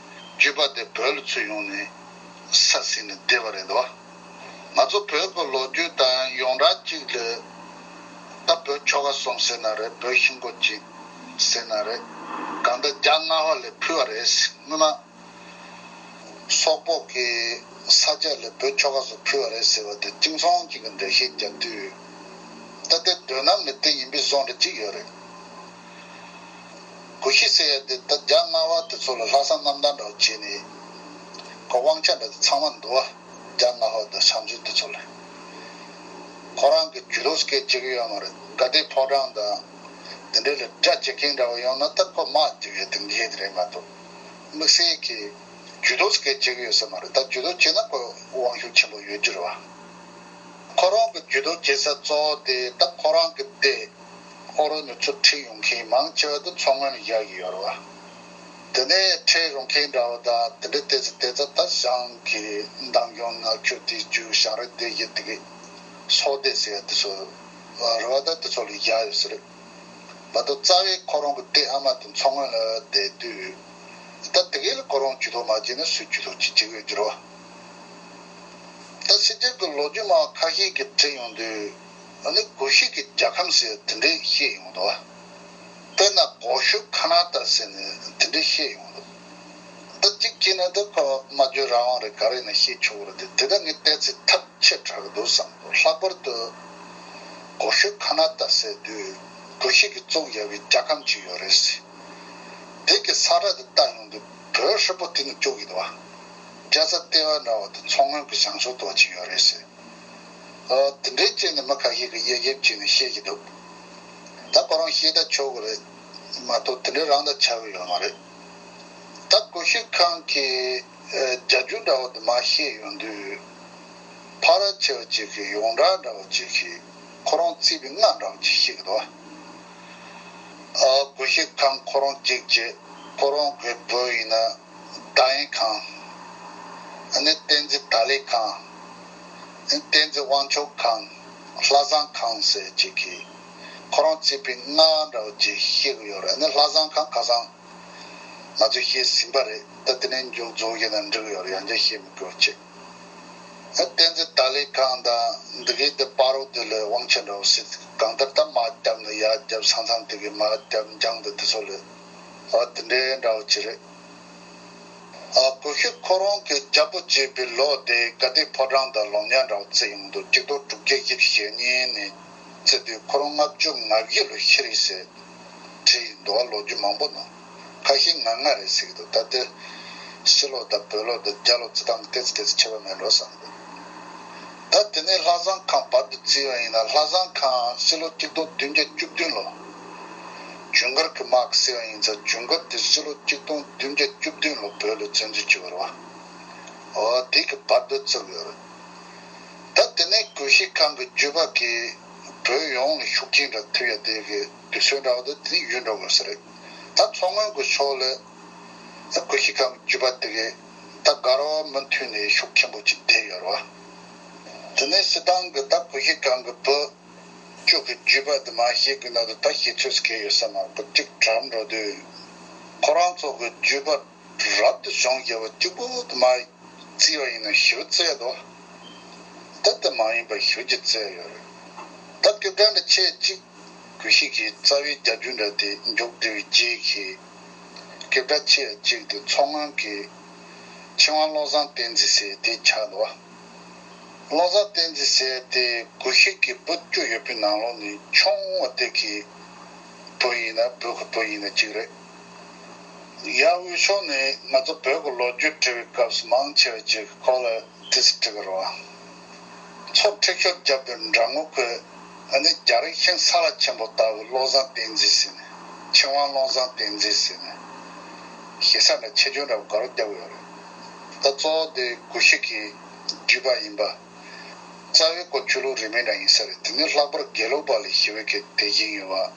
རྒྱུད་པ་དེ་བོད་ལ་ཚུར་ཡོང་ནས་ས་ཟིན་ནས་བསྡད་པ་རེད་དོ། ང་ཚོ་བོད་ཀྱི་ལོ་རྒྱུས་དང་ཡོངས་གྲགས་གཅིག་ལ། ད་བོད་ཆོལ་ཁ་གསུམ་ཟེར་ན་རེད། བོད་ཤིང་སྒོ་གཅིག་ཟེར་ན་རེད། གང་ལྟར་རྒྱ་སྔ་བ་ལས་ཕུལ་བ་རེད། སྔོན་མ་སོག་པོ་གིས་ས་སྐྱ་ལ་བོད་ཆོལ་ཁ་གསུམ་ཕུལ་བ་རེད་ཟེར་བ་དེ་གཅིག་མཚུངས་གཅིག་གི་འགྲེལ་བཤད་རྒྱག་དུས། ད་ལྟའི་དོན་དམ་ནི་དེ་ཡིན་པའི་བཟོ་འདྲ་གཅིག་ཡོད་རེད། གུ་ཤྲི་ཟེར་ཡ་དེ་ད་རྒྱ་སྔ་བ་དེ་ཚོ་ལ་ལྷག་བསམ་རྣམ་དག་འདྲ་བོ་བྱས་ནས། ཁོ་དབང་ཆ་འདྲ་དེ་ཚང་མ་འདུག་བ། རྒྱ་སྔ་བ་དང་བྱང་ཆུབ་དེ་ཚོ་ལ། ཁོ་རང་གི་ཇུས་གཏོགས་སྐད་བྱེད་ཀྱི་ཡོད་མ་རེད། དགའ་ལྡན་ཕོ་བྲང་དང་དེ་འདྲ་ལ་དགྲ་བྱེད་མཁན་འདྲ་བོ་ཡོང་ན་ད་ཁོ་དམག་རྒྱག་ཡ་དེ་འགན་དེ་རེད་མ་གཏོགས། དམིགས་བསལ་གྱི་ཇུས་གཏོགས་སྐད་བྱེད་ཀྱི་ཡོད་ས་མ་རེད། ད་ཇུས་གཏོགས་བྱས་ན་ཁོ་དབང་ཤུགས་ཆེན་པོ་ཡོད་རྒྱུ་རེད་བ། ཁོ་རང་གི་ཇུས་གཏོགས་བྱེད་ས་གཙོ་བོ་དེ་ད་ཁོ་རང་གི་སྡེ། ཨོ་རོད་ནས་ཚུར་ཁྲིད་ཡོང་མཁན་མང་ཆེ་བ་དེ་མཚོ་སྔོན་ལ་བཞག་གི་ཡོད་རེད་བ། དེ་ནས་ཁྲིད་ཡོང་མཁན་འདྲ་བོ་དང་དེ་འདྲའི་ཏོག་ཙམ་ཏོག་ཙམ་ད་བྱང་གི་འདམ་གཞུང་ནག་ཆུ་དེ་རྒྱུད་བྱང་རི་སྡེ་བཞི་དེ་གི་སོག་སྡེ་ཟེར་ཡ་དེ་ཚོ་རེད་བ། ད་དེ་ཚོ་ལ་བཞག་ཡོད་ས་རེད། མ་གཏོགས་རྩ་བའི་ཁོ་རང་གི་སྡེ་ཨ་མ་དེ་མཚོ་སྔོན་ལ་བསྡད་དུས། ད་དེ་གས་ལ་ཁོ་རང་ཇུས་གཏོགས་མ་བྱས་ན་སུས་ཇུས་གཏོགས་ཅིག་བྱེད་ཀྱི་ཡོད་རྒྱུ་རེད་བ། ད་ཕྱི་རྒྱལ་གྱི་ལོ་རྒྱུས་མང་ཁ་ཤས་ཀྱིས་བྲིས་ཡོང་དུས། ཨ་ནི་གུ་ཤྲི་གི་རྒྱལ་ཁམས་ཟེར་དེ་འདྲས་བཤད་ཡོང་འདུག་བ། དཔེར་ན་གོ་ཤུ་ཁ་ན་ཏ་ཟེར་ནས་དེ་འདྲས་བཤད་ཡོང་འདུག་ད་གཅིག་བྱས་ན་ད་ཁོ་སྨྲ་བརྗོད་རང་དབང་རེད། ག་རེ་ཡིན་ན་བཤད་ཆོག་གི་རེད་དེ། དེ་ད་ངས་བལྟས་ཚེ་ཐབས་ཆེ་དྲགས་ཀྱི་འདུག་བསམ་འདུག་ལྷག་པར་དུ་གོ་ཤུ་ཁ་ན་ཏ་ཟེར་དུས་གུ་ཤྲི་གིས་བཙུགས་ཡོད་པའི་རྒྱལ་ཁམས་ཅིག་ཡོད་རེད་ཟེར། དེ་གི་ས་ཁྲ་དེ་བལྟ་ཡོང་དུས་བོད་ཧྲིལ་པོ་དེ་ནས་བཅུག་གི་འདུག་བ། རྒྱལ་ས་ལྟེ་བ་འདྲ་བ་དེ་མཚོ་སྔོན་གྱི་བྱང་ཕྱོགས་དེ་བ་ཅིག་ཡོད་རེད་ཟེར། ཨ། དེ་འདྲའི་བྱས་ནས་མི་ཁ་ཤས་ཀྱིས་དབྱེ་ཞིབ་བྱས་ནས་བཤད་ཀྱི་འདུག་ད་ཁོ་རང་བཤད་ད་ཆོག་གི་རེད་མ་གཏོགས་དེ་འདྲའི་རང་ད་ཆགས་ཀྱི་ཡོད་མ་རེད། ད་གོ་ཤུ་ཁང་གི་ཨ་རྒྱལ་རྒྱུད་འདྲ་བོ་དེ་མར་བཤད་ཡོང་དུས། ཕ་ར་ཆེ་བ་ཅིག་གིས་ཡོངས་གྲགས་འདྲ་བོ་ཅིག་གིས་ཁོ་རང་བརྩིས་པའི་སྔགས་འདྲ་བོ་ཅིག་བཤད་ཀྱི་འདུག་བ། ཨ། སྒོ་ཤེས་ཁང་ཁོ་རང་གཅིག་བྱས། ཁོ་རང་གི་བུ་ཡིན་ན་ད་ཡན་ཁང་། ཨ་ནི་བསྟན་འཛིན་ད་ལེ་ཁང་། ཨ་ནི་བསྟན་འཛིན་དབང་ཕྱུག་ཁང་། ལྷ་བཟང་ཁང་ཟེར་གཅིག་གིས་ཁོ་རང་བརྩིས་པའི་ལྔ་འདྲ་བོ་ཅིག་བཤད་གི་ཡོད་རེད། ཨ་ནི་ལྷ་བཟང་ཁང་ཁ་སང་ང་ཚོས་བཤད་ཟིན་པ་རེད། ད་དེ་ནས་མཇུག་རྫོགས་ཡིན་ན་འགྲིག་ཡོད་རེད། ཡང་བསྐྱར་བཤད་མི་དགོས་ཅིག་ཨ། བསྟན་འཛིན་ད་ལེ་ཁང་དང་འདི་གའི་དེ་སྤ་རོ་དེ་ལ་དབང་ཆེན་འདྲ་བོ་སྲིད་གང་ལྟར་ད་མར་བརྒྱབ་ནས་ཡར་བརྒྱབ། ས་མཚམས་དེ་གའི་མར་བརྒྱབ་འཇང་དང་དེ་ཚོ་ལ། ཨ། དེ་འདྲའི་འདྲ་བོ་ཅིག་རེད། ཨ། སྒོ་ཤེས་ཁོ་རང་གི་རྒྱལ་པོ་བྱས་པའི་ལོ་དེ་དགའ་ལྡན་ཕོ་བྲང་དང་ལོ་ཉག་འདྲ་བོ་བརྩི་ཡོང་འདུག་གཅིག་སྟོང་དྲུག་བརྒྱ་བཞི་བཅུ་ཞེ་གཉིས་ནས་བརྩི་དུས་ཁོ་རང་ལྔ་བཅུ་ང་བཞི་ལོ་ཤི་རེད་ཟེར། བྲིས་འདུག་བ། ལོ་རྒྱུས་མང་པོ་ནང་ཁ་ཤས་ང་ལྔ་རེད་ཟེར་གྱི་འདུག་ད་ལྟ་ཕྱི་ལོགས་དང་བོད་ལོགས་དང་རྒྱ་ལོགས་བརྩི་སྟངས་ཏོག་ཙམ་ཏོག་ཙམ་ཁྱད་པར་མེད་འགྲོ་བསམ་གྱི་འདུག་ད་དེ་ནས་ལྷ་བཟང་ཁང་བར་དུ་བརྩིས་པ་ཡིན་ན། ལྷ་བཟང་ཁང་ཕྱི་ལོ་གཅིག་སྟོང་བདུན་བརྒྱ་བཅུ་བདུན་ལོ། ཇུན་གར་གྱི་དམག་གིས་བསད་པ་ཡིན་ཙང་། ཇུན་གར་དེ་ཕྱི་ལོ་གཅིག་སྟོང་བདུན་བརྒྱ་བཅུ་བདུན་ལོ་བོད་ལ་བཙན་འཛུལ་བྱས་པ་རེད་བ། འོ། དེ་གི་བར་དུ་བརྩི་གི་ཡོད་རེད། ད་དེ་ནས་སྒོ་ཤེས་ཁང་གི་བརྒྱུད་པ་གིས་བོད་ཡོངས་ལ་ཤུགས་རྐྱེན་འདྲ་ཐེབས་ཡ་དེ་གི་དུས་ཚོད་འདྲ་བོ་དེ་དེ་ནས་ཡོལ་འགྲོ་དགོས་ས་རེད། ད་མཚོ་སྔོན་གྱི་ཕྱོགས་ལ་སྒོ་ཤེས་ཁང་གི་བརྒྱུད་པ་དེ་གི་ད་དགའ་རབ་མུ་མཐུད་ནས་ཤུགས་ཆེན་པོ་ཅིག་བསྡད་ཡོད་རེད་བ། དེ་ནས་སྤྱིར་བཏང་གི་ད་སྒོ་ཤེས་ཁང་གི་བུ་བཅུ་གི་བརྒྱུད་པ་དེ་མར་བཤད་གི་ན་དུ་ད་བཤད་ཚོད་ཟེར་མཁན་ཡོད་ས་མ་རེད། གཅིག་གྲམ་འགྲོ་དུས་ཁོ་རང་ཚོ་གི་བརྒྱུད་པ་རབ་ཏུ་བྱུང་བཞག་པ་གཅིག་པུ་དེ་མར་བརྩིས་པ་ཡིན་ན་ཞེ་པོ་བརྩི་ཡ་འདུག་ད་དེ་མ་ཡིན་པ་ཞེ་པོ་ཅིག་བརྩི་ཡ་ཡོད་རེད། ད་སྐད་གྲགས་འདྲ་ཆེ་གཅིག་སྒོ་ཤེས་ཀྱི་རྩ་བའི་རྒྱལ་རྒྱུད་འདྲ་དེ་མཇུག་བསྒྲིལ་བའི་རྗེས་ཀྱི་སྐད་གྲགས་ཆེ་གཅིག་དེ་མཚོ་སྔོན་གྱི་ཆོས་དབང་བློ་བཟང་བསྟན་འཛིན་ཟེར་དེ་ཆགས་འདུག་བ། བློ་བཟང་བསྟན་འཛིན་ཟེར་དེ་སྒོ་ཤེས་ཀྱི་བུ་བཅུ་ཡོད་པའི་ནང་ལོགས་ནས་ཆུང་བ་དེ་གི་བུ་ཡིན་ན། བུ་གི་བུ་ཡིན་ན་གཅིག་རེད། ཡར་དབུས་ཕྱོགས་ནས་ང་ཚོ་བོད་ཀྱི་ལོ་རྒྱུས་འབྲི་བའི་སྐབས་སུ་མང་ཆེ་བ་ཅིག་ཁོ་ལ་དེ་ཟེར་འབྲི་གི་རེད་བ། མཚོ་མཁྲེགས་ཤོར་བརྒྱབ་པའི་འགྲམ་ངོ་ཁོས། ཨ་ནི་རྒྱ་རིགས་ཤིང་སཱ་ལ་ཆེན་པོ་ལྟ་བུ་བློ་བཟང་བསྟན་འཛིན་ཟེར་ནས། ཆོས་དབང་བློ་བཟང་བསྟན་འཛིན་ཟེར་ནས། ཞེ་ས་འདྲ་ཆེ་ཆུང་འདྲ་བོ་དགའ་རབ་རྒྱག་གི་ཡོད་རེད། ད་གཙོ་བོ་དེ་སྒོ་ཤེས་ཀྱི་བརྒྱུད་པ་ཡིན་པ། རྩ་བའི་སྐོར་ཆོས་ལུགས་རིས་མེད་འདྲ་ཡིན་ས་རེད། དེ་ནས་ལྷག་པར་དགེ་ལུགས་པ་ལ་ཞི་བའི་གེ་དེ་བཞིན་ཡོད་པ།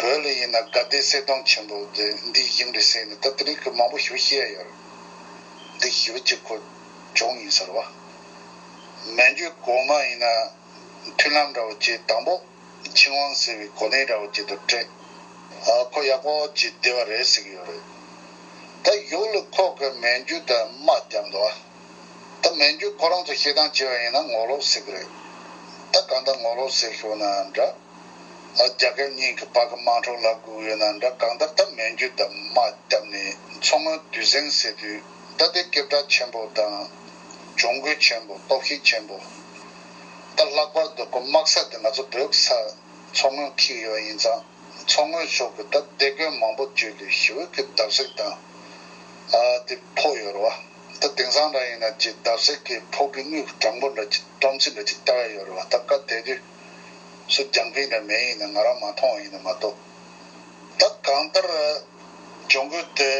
བོད་ལ་ཡིན་ན་དགའ་ལྡན་གསེར་སྡོང་ཆེན་པོ་དེ་འདི་བཞིན་རེད་ཟེར་ནས། ད་དེ་རིང་གི་མང་པོ་ཞེ་པོ་བཤད་ཡ་ཡོད་རེད། འདི་ཞེ་པོ་ཅིག་ཁོ་སྦྱོང་ཡིན་ས་རེད་བ། མན་ཇུའི་གོང་མ་ཡིན་ན་མཐུན་ལམ་འདྲ་བོ་བྱས། དང་པོ་ཆིང་ཝང་ཟེར་བའི་གོ་གནས་འདྲ་བོ་ཅིག་ཏུ་སྤྲད། ཨ། ཁོ་ཡག་པོ་ཅིག་བསྡད་པ་རེད་ཟེར་གི་ཡོད་རེད། ད་གཞུག་ལ་ཁོ་གི་མན་ཇུ་དང་དམག་བརྒྱབ་འདུག་བ། ད་མན་ཇུ་ཁོ་རང་ཚོ་བཤད་སྟངས་བྱས་པ་ཡིན་ན་ངོ་ལོག་ཟེར་གི་རེད། ད་གང་ལྟར་ངོ་ལོག་ཟེར་ཤོག་ན་འདྲ། ཨ། རྒྱ་སྐད་གཉིས་ཀྱི་བར་གྱི་དམག་འཁྲུག་ལབ་དགོས་ཡོད་ན་འདྲ། གང་ལྟར་ད་མན་ཇུ་དང་དམག་བརྒྱབ་ནས་མཚོ་སྔོན་དུས་ཟིང་ཟེར་དུས། ད་དེ་སྐད་གྲགས་ཆེན་པོ་དང་གྱོང་གུད་ཆེན་པོ། སྟོབས་ཤུགས་ཆེན་པོ། ད་ལྷག་པར་དུ་ཁོ་དམག་ས་དེ་ང་ཚོ་བོད་ས་མཚོ་སྔོན་འཁེལ་ཡོད་ཡིན་ཙང་། མཚོ་སྔོན་ཕྱོགས་ཀྱི་ད་སྡེ་དགོན་མང་པོ་བཅས་ལ་ཞེ་པོ་གི་བརྡབ་གསིག་དང་། ཨ། དེ་ཕོག་ཡོད་རེད་བ། ད་དེང་སང་འདྲ་ཡིན་ན་ཅིག་བརྡབ་གསིག་གི་ཕོག་པའི་དངུལ་གྱི་གྲངས་འབོར་འདྲ་ཅིག་སྡོམ་རྩིས་འདྲ་ཅིག་བལྟ་ཡ་ཡོད་རེད་བ། ད་སྐབས་དེ་དུས་སུ་རྒྱང་འཕེན་འདྲ་མེད་ཡིན་ན། ང་རང་མ་མཐོང་བ་ཡིན་ན་མ་གཏོགས། ད་གང་ལྟར་གྱོང་གུད་དེ་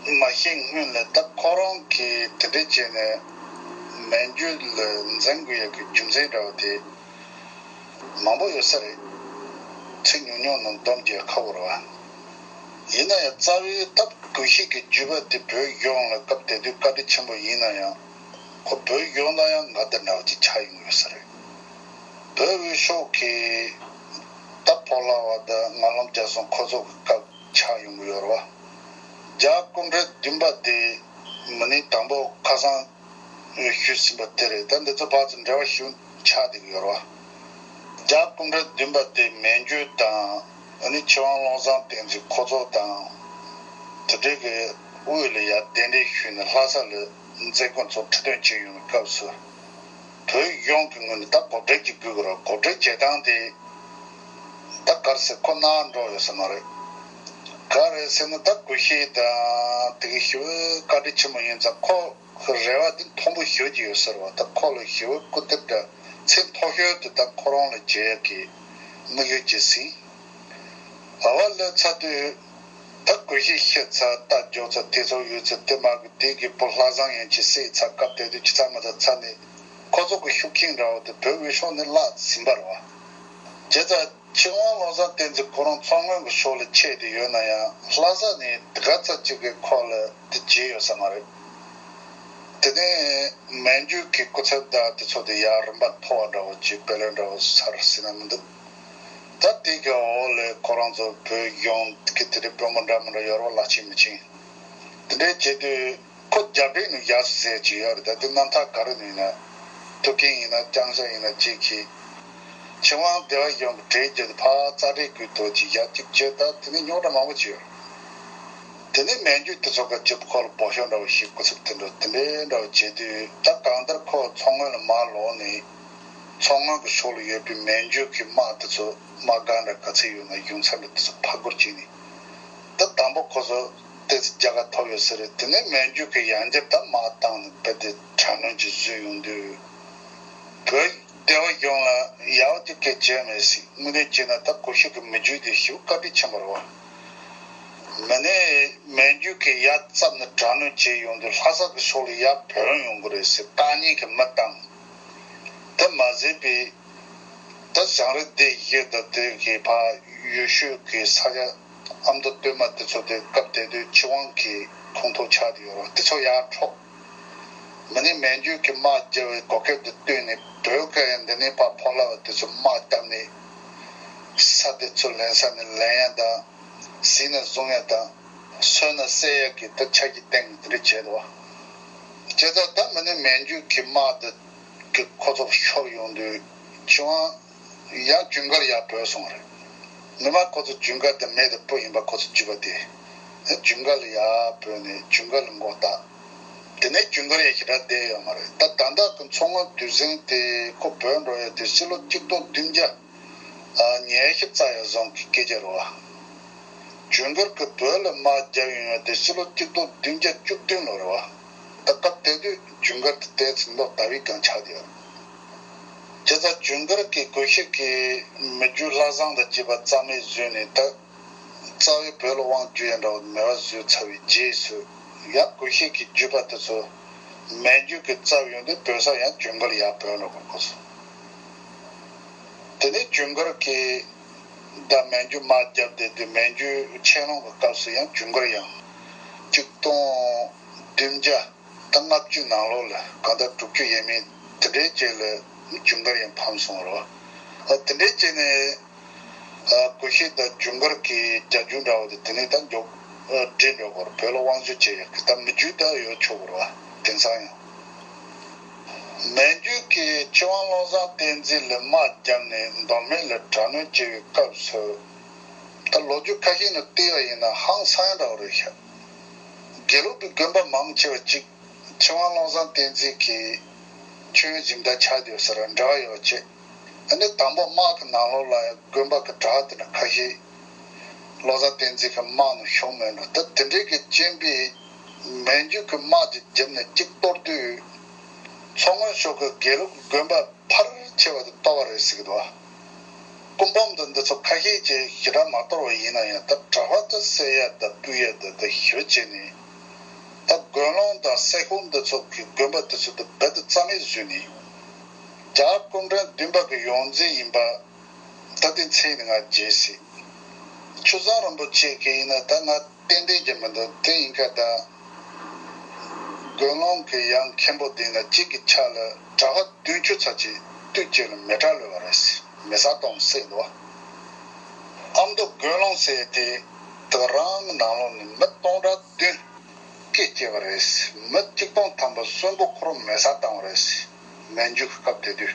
མ་བཤད་སྔོན་ལ། ད་ཁོ་རང་གིས་དེ་འདྲ་བྱས་ནས་མན་ཇུ་ལ་འཛིང་དགོས་ཡ་གི་རྒྱུ་མཚན་འདྲ་བ་དེ་མང་པོ་ཡོད་ས་རེད། ཚིག་ཉུང་ཉུང་ནང་སྡོམ་རྒྱག་ཁག་པོ་རེད་བ། ཡིན་ན་ཡང་རྩ་བའི་སྟབས་སྒོ་ཤེས་ཀྱི་བརྒྱུད་པ་དེ་བོད་གཞུང་ལ་སྐབས་དེ་དུས་བཀའ་དྲིན་ཆེན་པོ་ཡིན་ན་ཡང་། ཁོ་བོད་གཞུང་དང་ཡང་ང་དང་འདྲ་བ་ཅིག་ཆགས་ཡོང་གི་ཡོད་ས་རེད། བོད་དབུས་ཕྱོགས་ཀྱི་ད་ཕོ་ལྷ་བ་དང་ངན་ལམ་རྒྱ་མཚོ་ཁོ་ཚོ་གི་སྐབས་ཆགས་ཡོང་གི་ཡོད་རེད་བ། རྒྱལ་བ་སྐུ་ཕྲེང་བདུན་པ་དེ་མི་ནི་དང་པོ་ཁ་སང་ཞུས་ཟིན་པ་དེ་རེད། ད་འདི་ཚོ་བར་དུ་འབྲེལ་བ་ཞུ་ཆགས་བསྡད་ཀྱི་ཡོད་རེད་བ། རྒྱལ་བ་སྐུ་ཕྲེང་བདུན་པ་དེ་མན་ཇུ་དང་། ཨ་ནི་ཆོས་དབང་བློ་བཟང་བསྟན་འཛིན་ཁོ་ཚོ་དང་། དེ་འདྲའི་གི་དབུས་ལ་ཡར་གདན་འདྲེན་ཞུས་ནས་ལྷ་ས་ལ་མཛད་སྒོ་ཚོ་ཁྲི་སྟོན་བྱེད་ཡོང་བའི་སྐབས་སུ། བོད་གཞུང་གི་ངོས་ནས་ད་གོ་སྒྲིག་ཅིག་དགོས་ཀྱི་རེད། གོ་སྒྲིག་བྱེད་སྟངས་དེ་ད་ག་རེ་ཟེར། ཁོ་ནང་འགྲོ་ཡོད་ས་མ་རེད། ག་རེ་ཟེར་ན། ད་སྒོ་ཤེས་དང་དེ་གི་ཞེ་པོ་བཀའ་དྲིན་ཆེན་པོ་ཡིན་ཙང་། ཁོ་གི་རེ་བ་དེ་མཐོན་པོ་ཞེ་པོ་ཅིག་ཡོད་ས་རེད་བ། ད་ཁོ་ལ་ཞེ་པོ་སྐུ་གཏེར་འདྲ་ཚད་མཐོ་ཤོས་དེ་ད་ཁོ་རང་ལ་བྱེད་ཡག་གི་དམིགས་ཡུལ་ཅིག་ཟིན། ག་པར་སླེབས་ཚར་དུས། ད་སྒོ་ཤེས་ཤི་ཚར། རྟ་རྒྱོབ་ཚར། དེ་ཚོ་ཡོད་ཚད་དེ་མ་གི་དེ་གི་བུ་ལྷ་བཟང་ཡན་ཆད་བསད་ཚར། སྐབས་དེ་དུས་ཅི་ཚར་མ་ཚར་ཚར་ནས་ཁོ་ཚོ་གི་ཤུགས་རྐྱེན་འདྲ་བོ་དེ་བོད་དབུས་ཕྱོགས་ནས་བརླག་ཟིན་པ་རེད་བ། བྱས་ཙང་ ཆོས་དབང་བློ་བཟང་བསྟན་འཛིན་ཁོ་རང་མཚོ་སྔོན་གྱི་ཕྱོགས་ལ་ཆས་ཏེ་ཡོད་ན་ཡང་ལྷ་ས་ནས་དེ་ག་ཙམ་ཅིག་གི་ཁོག་ལ་དེ་བརྗེད་ཡོད་ས་མ་རེད། དེ་ནས་མན་ཇུ་གི་སྐུ་ཚབ་དང་དེ་ཚོ་དེ་ཡར་རིམ་པ་མཐོ་བ་འདྲ་བོ་ཅིག་དཔེ་ལེན་འདྲ་བོ་ཚར་ཟིན་ན་མི་འདུག་ད་དེ་གི་འོག་ལ་ཁོ་རང་ཚོ་བོད་གཞུང་གི་དེ་འདྲའི་དཔོན་པོ་འདྲ་མི་འདྲ་ཡོད་རོགས་ལ་ཆེ་མི་ཆེ། དེ་འདྲའི་བྱེད་དུས་ཁོ་རྒྱ་བོད་ནས་ཡར་ཟེར་གྱི་ཡོད་རེད། ད་དེ་རྣམ་ཐར་ག་རེ་ནས་ཡིན་ན་ཐུའུ་བཀྭན་ཡིན་ན་ཅང་ཤ་ཡིན་ན་ཅིག་གིས་ཆོས་དབང་བདེ་བ་གཞུང་གི་གྲས་ཀྱི་ཕར་རྩ་འགྲེལ་གྱི་ཐོག་ཅིག་ཡར་ཅིག་བྱས། ད་དེ་ནས་རྙོག་དྲ་མང་པོ་བྱས་ཡོད་རེད། དེ་ནས་མན་ཇུ་དེ་ཚོ་ག་ཅིག་ཁོ་ལ་འབོ་ཤོག་འདྲ་བོ་ཞིག་སྐུ་ཚབ་དེ་འདྲ་དེ་འདྲའི་འདྲ་བོ་བྱེད་དུས་ད་གང་ལྟར་ཁོ་མཚོ་སྔོན་ལ་མར་ལོག་ནས་མཚོ་སྔོན་གྱི་ཕྱོགས་ལ་ཡོད་པའི་མན་ཇུ་གི་དམག་དེ་ཚོ་དམག་སྒར་འདྲ་ག་ཚོད་ཡོད་ན་གཞུང་ཚབ་འདྲ་དེ་ཚོ་ཕར་སྒུར་བྱས་ནས་ད་དང་པོ་ཁོ་ཚོ་ཏོག་ཙམ་རྒྱལ་ཁ་ཐོབ་ཡོད་ས་རེད། དེ་ནས་མན་ཇུ་གིས་ཡང་བསྐྱར་ད་དམག་བཏང་ནས་རྦད་དེ་དྲག་གནོན་ཅིག་བཟོས་ཡོང་དུས་བོད་བདེ་བ་གཞུང་ལ་ཡག་པོ་ཅིག་གལ་བྱས་མེད་ཟེར། དངོས་གནས་བྱས་ན་ད་གུ་ཤྲི་གི་མི་རྒྱུད་དེ་ཞེ་པོ་བཀའ་དྲིན་ཆེན་པོ་རེད་བ། མི་ནས་མན་ཇུ་གིས་ཡར་བཙབ་ནས་དྲག་གནོན་བྱས་ཡོང་དུས་ལྷ་ས་གི་ཕྱོགས་ལ་ཡར་བོད་ཡོང་གི་རེད་ཟེར་བརྟག་གཉིས་ཀྱི་མི་བཏང་། དེ་མ་ཟད་པའི་ད་བྱང་རི་སྡེ་བཞི་དང་དེ་གའི་ཕར་ཡུལ་ཤུལ་གྱི་ས་ཆ་ཨ་མདོ་སྟོད་མ་དེ་ཚོ་དེ་སྐབས་དེ་དུས་ཆོས་དབང་གི་ཁོངས་གཏོགས་ཆགས་བསྡད་ཡོད་རེད། དེ་ཚོ་ཡར་འཕྲོག་མི་ནི་མན་ཇུ་གི་དམག་རྒྱབ་པའི་གོ་སྐབས་དེ་བཏོན་ནས་བོད་སྐད་འདི་ནས་ཕར་ཕོ་ལ་བ་དེ་ཚོ་དམག་བརྒྱབ་ནས་ས་དེ་ཚོ་ལེན་ས་ནས་ལེན་ཡ་དང་། ཟིན་ན་བཟུང་ཡ་དང་། གསོན་ན་བསད་ཡ་གི་ད་ཆ་གི་སྟེང་དེ་འདྲ་བྱས་འདུག་བ། བྱས་ཙང་ད་མི་ནི་མན་ཇུ་གི་དམག་དེ་གི་ཁོ་ཚོ་ཤོར་ཡོང་དུས་ཆོས་དབང་ཡང་ཇུན་གར་ཡར་བྲོས་སོང་བ་རེད། ནུ་མ་ཁོ་ཚོ་ཇུན་གར་དེ་མེད་དེ་སྤུ་ཡིན་པ་ཁོ་ཚོ་བརྒྱུད་པ་དེ་ཇུན་གར་ལ་ཡར་བྲོས་ནས་ཇུན་གར་ལ་མགོ་བཏགས། དེ་ནས་ཇུན་གར་ཡང་ཞེ་དྲག་བསྡད་ཡོད་མ་རེད། ད་ད་ལྟ་གི་མཚོ་སྔོན་དུས་ཟིང་དེ་ཁོ་བྲོས་འགྲོ་ཡ་དེ་ཕྱི་ལོ་གཅིག་སྟོང་བདུན་བརྒྱ་ཉི་ཤུ་རྩ་ཡ་བཟུང་གི་སྐད་ཆ་རེད་བ། ཇུན་གར་གྱི་བོད་ལ་དམག་རྒྱབ་ཡོང་ཡ་དེ་ཕྱི་ལོ་གཅིག་སྟོང་བདུན་བརྒྱ་བཅུ་བདུན་ལོ་རེད་བ། ད་སྐབས་དེ་དུས་ཇུན་གར་དེ་ཏོག་ཙམ་ལོ་ཟླ་བའི་སྒང་ཆགས་བསྡད་ཡོད། བྱས་ཙང་ཇུན་གར་གྱི་གུ་ཤྲི་གི་མི་རྒྱུད་ལྷ་བཟང་དང་བཅས་པ་རྩ་མེད་བཟོས་ནས་ད་རྩ་བའི་བོད་ལ་དབང་བསྒྱུར་ཡ་འདྲ་བོ་མེད་པ་བཟོས་ཚར་བའི་རྗེས་སུ་ཡང་གུ་ཤྲི་གི་རྒྱུད་པ་དེ་ཚོ་མན་ཇུ་གི་རྩ་བ་ཡོང་དུས་བོད་ས་ཡང་ཇུན་གར་ཡར་བོད་འགྲོ་དགོས་ཁོ་ཚོ། དེ་ནས་ཇུན་གར་གྱིས་ད་མན་ཇུ་དམག་བརྒྱབ་བསྡད་དུས་མན་ཇུ་ཆན་ལུང་གི་སྐབས་སུ་ཡང་ཇུན་གར་ཡང་གཅིག་སྟོང་བདུན་བརྒྱ་དང་ལྔ་བཅུ་ནང་ལོགས་ལ་གང་ལྟར་དྲུག་ཅུ་ཡས་མས་དེ་འདྲའི་རྗེས་ལ་ཇུན་གར་ཡང་ཕམ་སོང་བ་རེད་བ། དེ་འདྲའི་རྗེས་ནས་གུ་ཤྲི་དང་ཇུན་གར་གྱི་རྒྱལ་རྒྱུད་འདྲ་བོ་དེ་དེ་ནས་ད་མགྱོགས་འགྲིལ་འགྲོ་བར་བོད་ལ་དབང་བསྒྱུར་བྱས་ཡོད་གི་ད་མི་རྒྱུད་ད་ཡོད་ཆོག་གི་རེད་བ། དེང་སང་ཡང་། མན་ཇུ་གིས་ཆོས་དབང་བློ་བཟང་བསྟན་འཛིན་ལ་དམག་བརྒྱབ་ནས་མདོ་སྨད་ལ་དྲག་གནོན་བྱས་པའི་སྐབས་སུ། ད་ལོ་རྒྱུས་ཁ་ཤས་ནས་བལྟས་པ་ཡིན་ན་ཧང་སང་འདྲ་བོ་རེད་ཤག་དགེ་ལུགས་ཀྱི་དགོན་པ་མང་ཆེ་བ་གཅིག་ཆོས་དབང་བློ་བཟང་བསྟན་འཛིན་གྱིས་ཆོས་སྦྱིན་བདག་ཆགས་བསྡད་ཡོད་ས་རེད་འདྲ་བ་ཡོད་ཅེས། ཨ་ནི་དང་པོ་དམག་གི་ནང་ལོགས་ལ་ཡང་དགོན་པ་གི་གྲྭ་བ་དེ་འདྲ་ཁ་ཤས་བློ་བཟང་བསྟན་འཛིན་གྱི་དམག་ནང་ཞུགས་མེད་འགྲོ། ད་དེ་འདྲའི་གི་རྐྱེན་པས་མན་ཇུ་གི་དམག་དེ་བརྒྱབ་ནས་གཅིག་གཏོར་དུས། མཚོ་སྔོན་ཕྱོགས་ཀྱི་དགེ་ལུགས་ཀྱི་དགོན་པ་ཕལ་ཆེ་བ་དེ་གཏོར་བ་རེད་ཟེར་གྱི་འདུག་བ། སྐུ་འབུམ་དང་འདི་ཚོ་ཁ་ཤས་ཀྱིས་ཞེ་དྲག་མ་གཏོར་བ་ཡིན་ན་ཡང་ད་གྲྭ་པ་དེ་བསད་ཡ་དང་སྤུད་ཡ་དང་དེ་ཞེ་པོ་བྱས་ནས། ད་དགོན་ལུང་དང་སེ་ཁོ་འདི་ཚོ་གི་དགོན་པ་དེ་ཚོ་དེ་རྦད་དེ་རྩ་མེད་བཟོས་ནས། རྒྱ་གར་སྐུ་ཕྲེང་བདུན་པ་གི་ཡོངས་འཛིན་ཡིན་པ་ད་དེ་མཚན་ནི་ང་བརྗེད་སྲིད། ཆུ་བཟང་རིན་པོ་ཆེ་གི་ཡིན་ན་ད་ང་ཏན་ཏན་གྱི་མི་འདུག་དེ་ཡིན་ཁ་ད། དགོན་ལུང་གི་ཡང་མཁན་པོ་དེ་ན་གཅིག་གི་ཆ་ལ་གྲྭ་པ་བདུན་ཅུ་ཚ་གཅིག་དུས་གཅིག་ལ་མེ་སྲེག་ལོས་པ་རེད། མེ་ས་གཏོང་བསད་འདུག་ཨ་མདོ་དགོན་ལུང་ཟེར་དེ་དེ་རང་ནང་ལོགས་ནས་མི་སྟོང་ཕྲག་བདུན་སྐད་སྐྱེས་པ་རེད། མི་གཅིག་སྟོང་ཐམ་པ་གསོན་པོ་ཁོ་རང་མེ་སྲེག་བཏང་བ་རེད། མན་ཇུ་གི་སྐབས་དེ་དུས།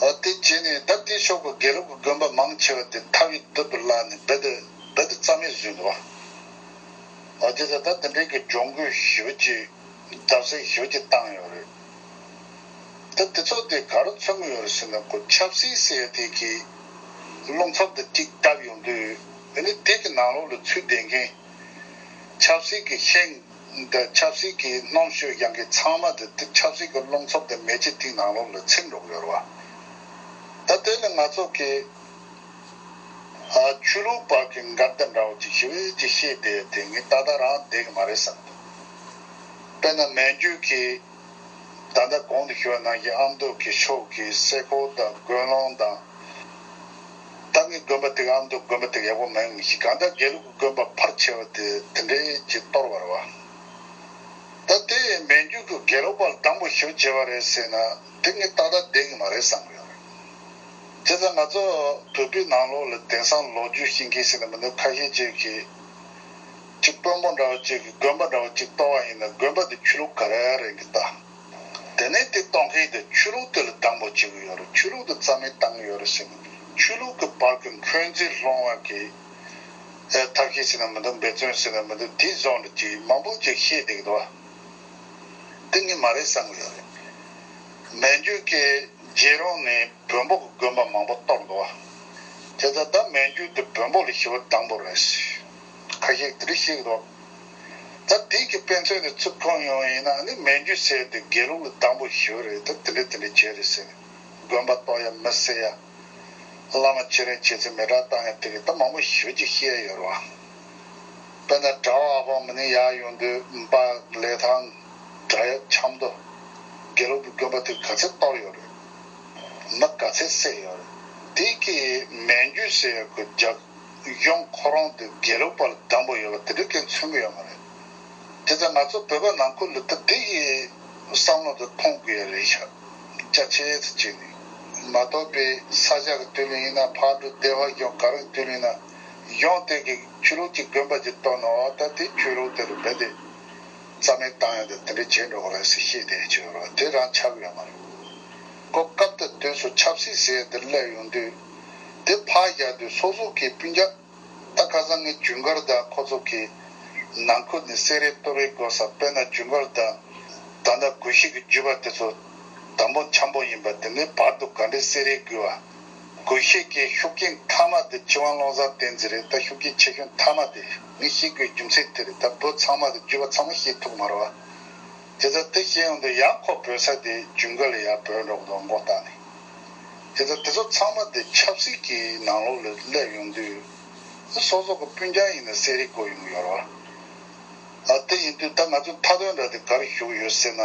ཨ་དེ་བྱས་ནས་ད་དེ་ཕྱོགས་ཀྱི་དགེ་ལུགས་ཀྱི་དགོན་པ་མང་ཆེ་བ་དེ་ཐབས་ཡིག་དུད་དུ་བརླགས་ནས་རྦད་དེ་རྦད་དེ་རྩ་མེད་བཟོས་འདུག་བ། ཨ་དེ་ད་ད་དེ་འདྲའི་གི་གྱོང་གུན་ཞེ་པོ་ཅིག་བརྡབ་གསིག་ཞེ་པོ་ཅིག་བཏང་ཡོད་རེད། ད་དེ་ཚོ་དེ་ག་རེ་མཚོན་གྱི་ཡོད་རེད་ཟེར་ན་ཁོ་ཆབ་སྲིད་ཟེར་ཡ་དེ་གི་རླུང་འཚུབ་དེ་གཅིག་བརྡབས་ཡོང་དུས་ཨ་ནི་དེ་གི་ནང་ལོགས་ལ་ཚུད་བསྡད་མཁན། ཆབ་སྲིད་ཀྱི་ཤིང་། འདི་ཆབ་སྲིད་ཀྱི་སྣུམ་ཞོན་རྒྱག་མཁན་ཚང་མ་དེ་དེ་ཆབ་སྲིད་ཀྱི་རླུང་འཚུབ་དེ་མེ་ལྕེ་དེའི་ནང་ལོགས་ལ་ཚིག་འགྲོ་གི་ཡོད་རེད་བ། ད་དེ་ནི་ང་ཚོ་གི་ཨ་ཆོས་ལུགས་བར་གྱི་འགལ་ཟླ་འདྲ་བོ་ཅིག་ཞེ་པོ་ཅིག་བཤད་བསྡད་དེ་ངས་ཏག་ཏག་རང་བསྡད་ཀྱི་མ་རེད་བསམ་འདུག་དཔེར་ན་མན་ཇུ་གིས་ད་ལྟ་གོང་དུ་ཞུས་པ་ནང་བཞིན་ཨ་མདོ་གི་ཕྱོགས་ཀྱི་སེ་ཁོ་དང་དགོན་ལུང་དང་། ད་ངའི་དགོན་པ་དེ་ག་ཨ་མདོ་དགོན་པ་དེ་ག་ཡག་པོ་མེད་མི་ཤེས། གང་ལྟར་དགེ་ལུགས་ཀྱི་དགོན་པ་ཕལ་ཆེ་བ་དེ་དེ་འདྲའི་ཅིག་གཏོར་བ་རེད་བ། ད་དེ་མན་ཇུ་གི་དགེ་ལུགས་པ་ལ་སྡང་པོ་ཞེ་པོ་བྱས་པ་རེད་ཟེར་ན་དེ་ངས་ཏག་ཏག་བསྡད་ཀྱི་མ་རེད་བསམ་གི་ཡོད་རེད། བྱས་ཙང་ང་ཚོ་བོད་པའི་ནང་ལོགས་ལ་དེང་སང་ལོ་རྒྱུས་ཤེས་མཁན་ཟེར་ན་མི་འདུག་ཁ་ཤས་ཅིག་གིས་ཅིག་དཔོན་པོ་འདྲ་བ་ཅིག་གིས་དགོན་པ་འདྲ་བ་ཅིག་གཏོར་བ་ཡིན་ན་དགོན་པ་དེ་ཆོས་ལུགས་ག་རེ་རེད་གི་ད། དེ་ནས་དེ་གཏོང་མཁན་དེ་ཆོས་ལུགས་དེ་ལ་སྡང་པོ་བྱེད་ཀྱི་ཡོད་རེད། ཆོས་ལུགས་དེ་རྩ་མེད་བཏང་གི་ཡོད་རེད་ཟེར་ནས་ཆོས་ལུགས་ཀྱི་བར་གྱི་འཁོན་འཛིན་སློང་བ་གི་ཨེ་ཐབས་ཤེས་ཟེར་ན་མི་འདུག་འབད་བརྩོན་ཟེར་ན་མི་འདུག་དེ་བཟོ་འདྲ་ཅིག་མང་པོ་ཅིག་བཤད་བསྡད་ཀྱི་འདུག་བ། དེ་ངས་མ་རེད་བསམ་གྱི་ཡོད་རེད། མན་ཇུ་གིས་རྗེ་རོང་ནས་བོན་པོ་གི་དགོན་པ་མང་པོ་གཏོར་འདུག་བ། དེ་ལྟར་ད་མན་ཇུ་དེ་བོན་པོ་ལ་ཞེ་པོ་སྡང་པོ་རེད། ཁ་ཤས་དེ་འདྲ་བཤད་ཀྱི་འདུག་ད་དེ་གི་དཔེ་མཚོན་དེ་ཚུར་འཁོར་ཡོང་ཡིན་ན་ནི་མན་ཇུ་ཟེར་དེ་དགེ་ལུགས་ལ་སྡང་པོ་ཞེ་པོ་རེད། ད་དེ་འདྲ་དེ་འདྲ་བྱས་རེད་ཟེར་ནས་དགོན་པ་གཏོར་ཡ་མི་སེར་ཡ། བླ་མ་ཁྱེད་རང་བྱས་ཚེ་མེ་སྲེག་བཏང་ཡ་དེ་གི་ད་མང་པོ་ཞེ་པོ་ཅིག་བཤད་ཡོད་རེད་བ། དཔེར་ན་གྲྭ་པ་ཨ་ཕ་མ་ནི་ཡར་ཡོང་དུས་འབའ་ལེ་ཐང་གྲྭ་ཡ་ཆབ་མདོ་དགེ་ལུགས་ཀྱི་དགོན་པ་དེ་ག་ཚད་གཏོར་ཡོད་རེད། མི་ག་ཚད་བསད་ཡོད་རེད། དེ་གི་མན་ཇུ་ཟེར་ཡ་གི་རྒྱ་གཞུང་ཁོ་རང་དེ་དགེ་ལུགས་པ་ལ་སྡང་པོ་ཡོད་པ་དེ་འདྲ་གས་མཚོན་གི་ཡོད་མ་རེད། དེ་ལྟར་ང་ཚོ་བོད་པ་ནང་ཁུལ་ལ་ད་དེ་ཡི་བསམ་བློ་དེ་ཐོངས་དགོས་ཡ་རེད་ཤག་རྒྱ་ཆེ་ཙམ་བྱས་ནས། མ་གཏོགས་པའི་ས་སྐྱ་གི་དུས་ལ་ཡིན་ན་ཕར་འགྲོ་བདེ་བ་གཞུང་ག་རེ་དུས་ལ་ཡིན་ན་གཞུང་དེ་གི་ཆོས་ལུགས་ཀྱི་དགོན་པ་ཅིག་གཏོར་ན་འོ་ད་དེ་ཆོས་ལུགས་དེ་ལ་རྦད་དེ་རྩ་མེད་བཏང་ཡ་དེ་དེ་འདྲ་བྱས་འགྲོ་གི་རེད་ཟེར་བཤད་བསྡད་ཀྱི་ཡོད་རེད། དེ་རང་ཆགས་ཡོད་མ་རེད། ཁོ་སྐབས་དེ་དུས་སུ་ཆབ་སྲིད་ཟེར་ཡ་དེ་སླེབས་ཡོང་དུས་དེ་ཕར་བཞག་དུས་སོ་སོ་གི་སྤུན་ཀྱག་ད་ཁ་སང་ངས་ཇུན་གར་དང་ཁོ་ཚོ་གི་ནང་ཁུལ་ནས་བསད་རེས་གཏོར་རེས་དགོས་ས། དཔེར་ན་ཇུན་གར་དང་ད་ལྟ་དགོས་ཤེས་ཀྱི་རྒྱུད་པ་དེ་ཚོ་དམ་པོ་འཆམ་པོ་ཡིན་པ་དེ་ནས་བར་དུ་ག་འདྲས་བསད་རེས་དགོས་པ། དགོས་ཤེས་ཀྱི་ཤུགས་རྐྱེན་མཐའ་མ་དེ་ཆོས་དབང་བློ་བཟང་བསྟན་འཛིན་རེད། ད་ཤུགས་རྐྱེན་ཆེ་ཤོས་མཐའ་མ་དེ་ངས་བཤད་དགོས་རྒྱུ་མཚན་དེ་རེད། ད་བོད་ཚང་མ་དེ་རྒྱུད་པ་ཚང་མ་བཤད་ཐུབ་མ་རེད་བ། དེ་ཚོ་དེ་བཤད་ཡོང་དུས་ཡང་ཁོ་བོད་ས་དེ་ཇུན་གར་ལ་ཡར་བྲོས་འགྲོ་གི་འདུག་མགོ་བཏགས་ནས། དེ་ཚོ་དེ་ཚོ་ཚང་མ་དེ་ཆབ་སྲིད་ཀྱི་ནང་ལོགས་ལ་སླེབས་ཡོང་དུས། སོ་སོ་གི་སྤུན་ཀྱག་ཡིན་ན་བསད་རེས་དགོས་ཡོང་གི་ཡོད་རེད་བ། ཨ་དེ་ཡིན་དུས་ད་ང་ཚོ་མཐའ་དོན་འདྲ་དེ་ག་རེ་ཞུ་གི་ཡོད་ཟེར་ན།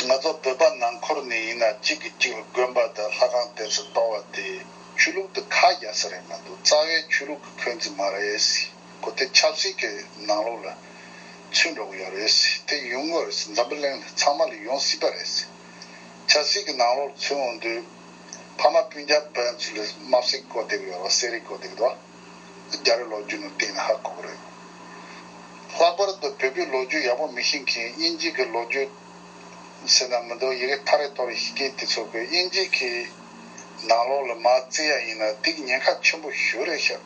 ང་ཚོ་བོད་པ་ནང་ཁུལ་ནས་ཡིན་ན་གཅིག་གིས་གཅིག་ལ་དགོན་པ་དང་ལྷ་ཁང་དེ་ཚོ་གཏོར་བ་དེ་ཆོས་ལུགས་དེ་ཁ་རྒྱག་ས་རེད་མ་གཏོགས་རྩ་བའི་ཆོས་ལུགས་ཀྱི་འཁོན་འཛིན་མ་རེད། ཁོ་དེ་ཆབ་སྲིད་ཀྱི་ནང་ལོགས་ལ་ཚུད་འགྲོ་གི་ཡོད་རེད། དེ་ཡོང་གི་རེད། འཛམ་བུ་གླིང་ལ་ཚང་མ་ལ་ཡོང་སྲིད་པ་རེད། ཆབ་སྲིད་ཀྱི་ནང་ལོགས་ཚུད་འོང་དུས་ཕ་མ་སྤུན་ཀྱག་ཕན་ཚུན་ལ་དམར་བསད་བཀོད་བསྡད་ཀྱི་ཡོད་རེད། བསད་རེས་བཀོད་བསྡད་ཀྱི་འདུག་རྒྱ་རི་ལོ་རྒྱུས་ནང་བལྟས་ན་ཧ་གོ་གི་རེད། ལྷག་པར་དུ་བོད་པའི་ལོ་རྒྱུས་ཡག་པོ་མི་ཤེས་མཁན། དབྱིན་ཇི་གི་ལོ་རྒྱུས་ཟེར་ན་མི་འདུག་ཡི་གེ་ཐ་རེ་ཐོ་རེ་ཤེས་མཁན་དེ་ཚོ་གིས་དབྱིན་ཇི་གི་ནང་ལོགས་ལ་མར་བཙལ་ཡ་ཡིན་ན་དེ་གི་ཉེན་ཁ་ཆེན་པོ་ཞེ་པོ་རེད་ཤག་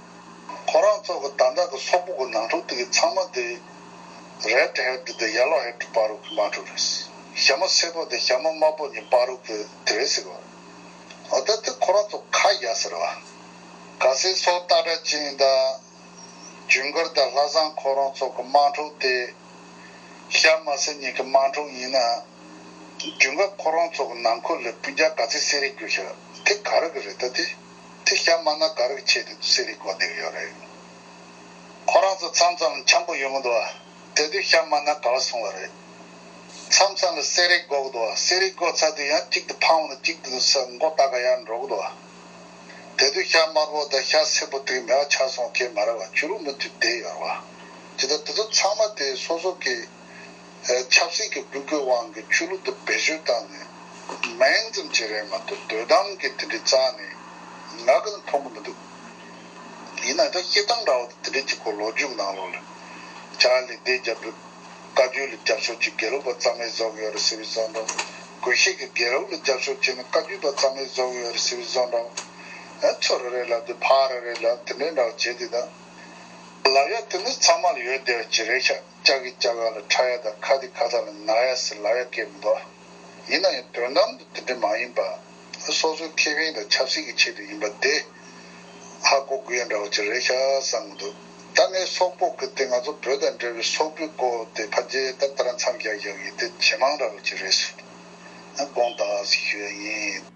ཁོ་རང་ཚོ་གི་ད་ལྟ་གི་སོག་པོ་གི་ནང་འཁྲུག་དེ་གི་ཚང་མ་དེ་རེད་ཧེ་ཌི་དང་ཡེ་ལོ་ཧེ་ཌི་བར་དུ་གི་དམག་འཁྲུག་རེད། ཞྭ་མོ་སེར་པོ་དང་ཞྭ་མོ་དམར་པོ་གཉིས་བར་དུ་གི་དེ་རེད་ཟེར་གི། འོ་ད་དེ་ཁོ་རང་ཚོ་ཁ་རྒྱག་ཟེར་བ། གལ་སྲིད་སོག་སྟག་སྒྲ་ཅན་དང་། ཇུན་གར་དང་ལྷ་བཟང་ཁོ་རང་ཚོ་གི་དམག་འཁྲུག་དེ། ཞྭ་དམར་སེར་གཉིས་ཀྱི་དམག་འཁྲུག་ཡིན་ན། ཇུན་གར་ཁོ་རང་ཚོ་གི་ནང་ཁུལ་ལ་སྤུན་ཀྱག་ག་ཚད་བསད་རེས་དགོས་ཤག་དེ་ག་རེ་གི་རེད་ད་དེ། དེ་ཞྭ་དམར་ན་ག་རེ་གི་ཆེད་དུ་བསད་རེས་དགོས་བསྡད་ཀྱི་ཡོད་རེད། ཁོ་རང་ཚོ་མཚམས་མཚམས་ལ་འཆམ་པོ་ཡོང་གི་འདུག་བ། དེ་དུས་ཞྭ་དམར་ན་ག་བ་སོང་བ་རེད། མཚམས་མཚམས་ལ་བསད་རེས་དགོས་ཀྱི་འདུག་བ། བསད་རེས་དགོས་ཚར་དུས་ཡང་གཅིག་ཏུ་འཕངས་ན་གཅིག་ཏུ་ས་མགོ་ཏག་ཏག་ཡར་འགྲོ་གི་འདུག་བ། དེ་དུས་ཞྭ་དམར་པོ་དང་ཞྭ་སེར་པོ་དེ་མེད་པ་ཆགས་སོང་། ཁྱེད་མ་རེད་བ། ཆོས་ལུགས་མུ་མཐུད་བསྡད་ཡོད་རེད་བ། ཇི་ལྟར་དེ་ཚོ་ཚང་མ་དེ་སོ་སོ་གི་ཆབ་སྲིད་ཀྱི་འགུལ་སྐྱོད་དབང་གིས་ཆོས་ལུགས་དེ་བེད་སྤྱོད་བཏང་ནས་མིང་ཙམ་ཅིག་རེད་མ་གཏོགས་དོན་དམ་གྱི་དེ་འདྲའི་རྩ་ནས་ང་གིས་མཐོང་གི་མི་འདུག་ཡིན་ན་ད་སྐད་གདངས་འདྲ་བོ་དེ་འདྲའི་ཅིག་གོ་ལོ་རྒྱུས་ནང་ལོགས་ལ་ཕྱག་ལས་དེ་རྒྱབ་ལུགས། བཀའ་བརྒྱུད་ལ་རྒྱབ་སྐྱོར་བྱེད། དགེ་ལུགས་པ་རྩ་མེད་བཟོ་གི་ཡོད་རེད་ཟེར་བའི་བཟོ་འདྲ། དགོས་ཤེས་ཀྱི་དགེ་ལུགས་ལ་རྒྱབ་སྐྱོར་བྱས་ནས་བཀའ་བརྒྱུད་པ་རྩ་མེད་བཟོ་གི་ཡོད་རེད་ཟེར་བའི་བཟོ་འདྲ། ཨ་ཚུར་རེ་རེ་ལབ་དུས་ཕར་རེ་རེ་ལབ་དེ་འདྲའི་འདྲ་བ་བྱས་དེ་དང་། ལབ་ཡ་དེ་ནི་ཚང་མ་ལ་ཡོད་བསྡད་པ་ཅིག་རེད་ཤག་ལྕགས་ཀྱི་ལྕགས་སྒང་ལ་འཁྲབ་ཡ་དང་ཁ་དེ་ཁ་ཚ་ལ་ན་ཡ་ཟེར་ལབ་ཡ་སྐད་མི་འདུག་ཡིན་ན་ཡང་དོན་དམ་དུ་དེ་འདྲ་མ་ཡིན་པ། སོ་སོའི་ཁེ་ཕན་དང་ཆབ་སྲིད་ཀྱི་ཆེད་དུ་ཡིན་པ་དེ་ཧ་གོ་དགོས་ཡ་འདྲ་བོ་ཅིག་རེད་ཤག་བསམ་གི་འདུག་ད་ངས་སོག་པོ་གི་དེ་ང་ཚོ་བོད་དང་འབྲེལ་བའི་སོག་པོའི་སྐོར་དེ་ཕལ་ཆེར་ད་ལྟ་རང་མཚམས་བཞག་བཞག་ཡིན། དེ་ཇེ་མང་འདྲ་བོ་ཅིག་རེད་སོང་། ཨ་དགོངས་དག་ཞུ་ཡ་ཡིན།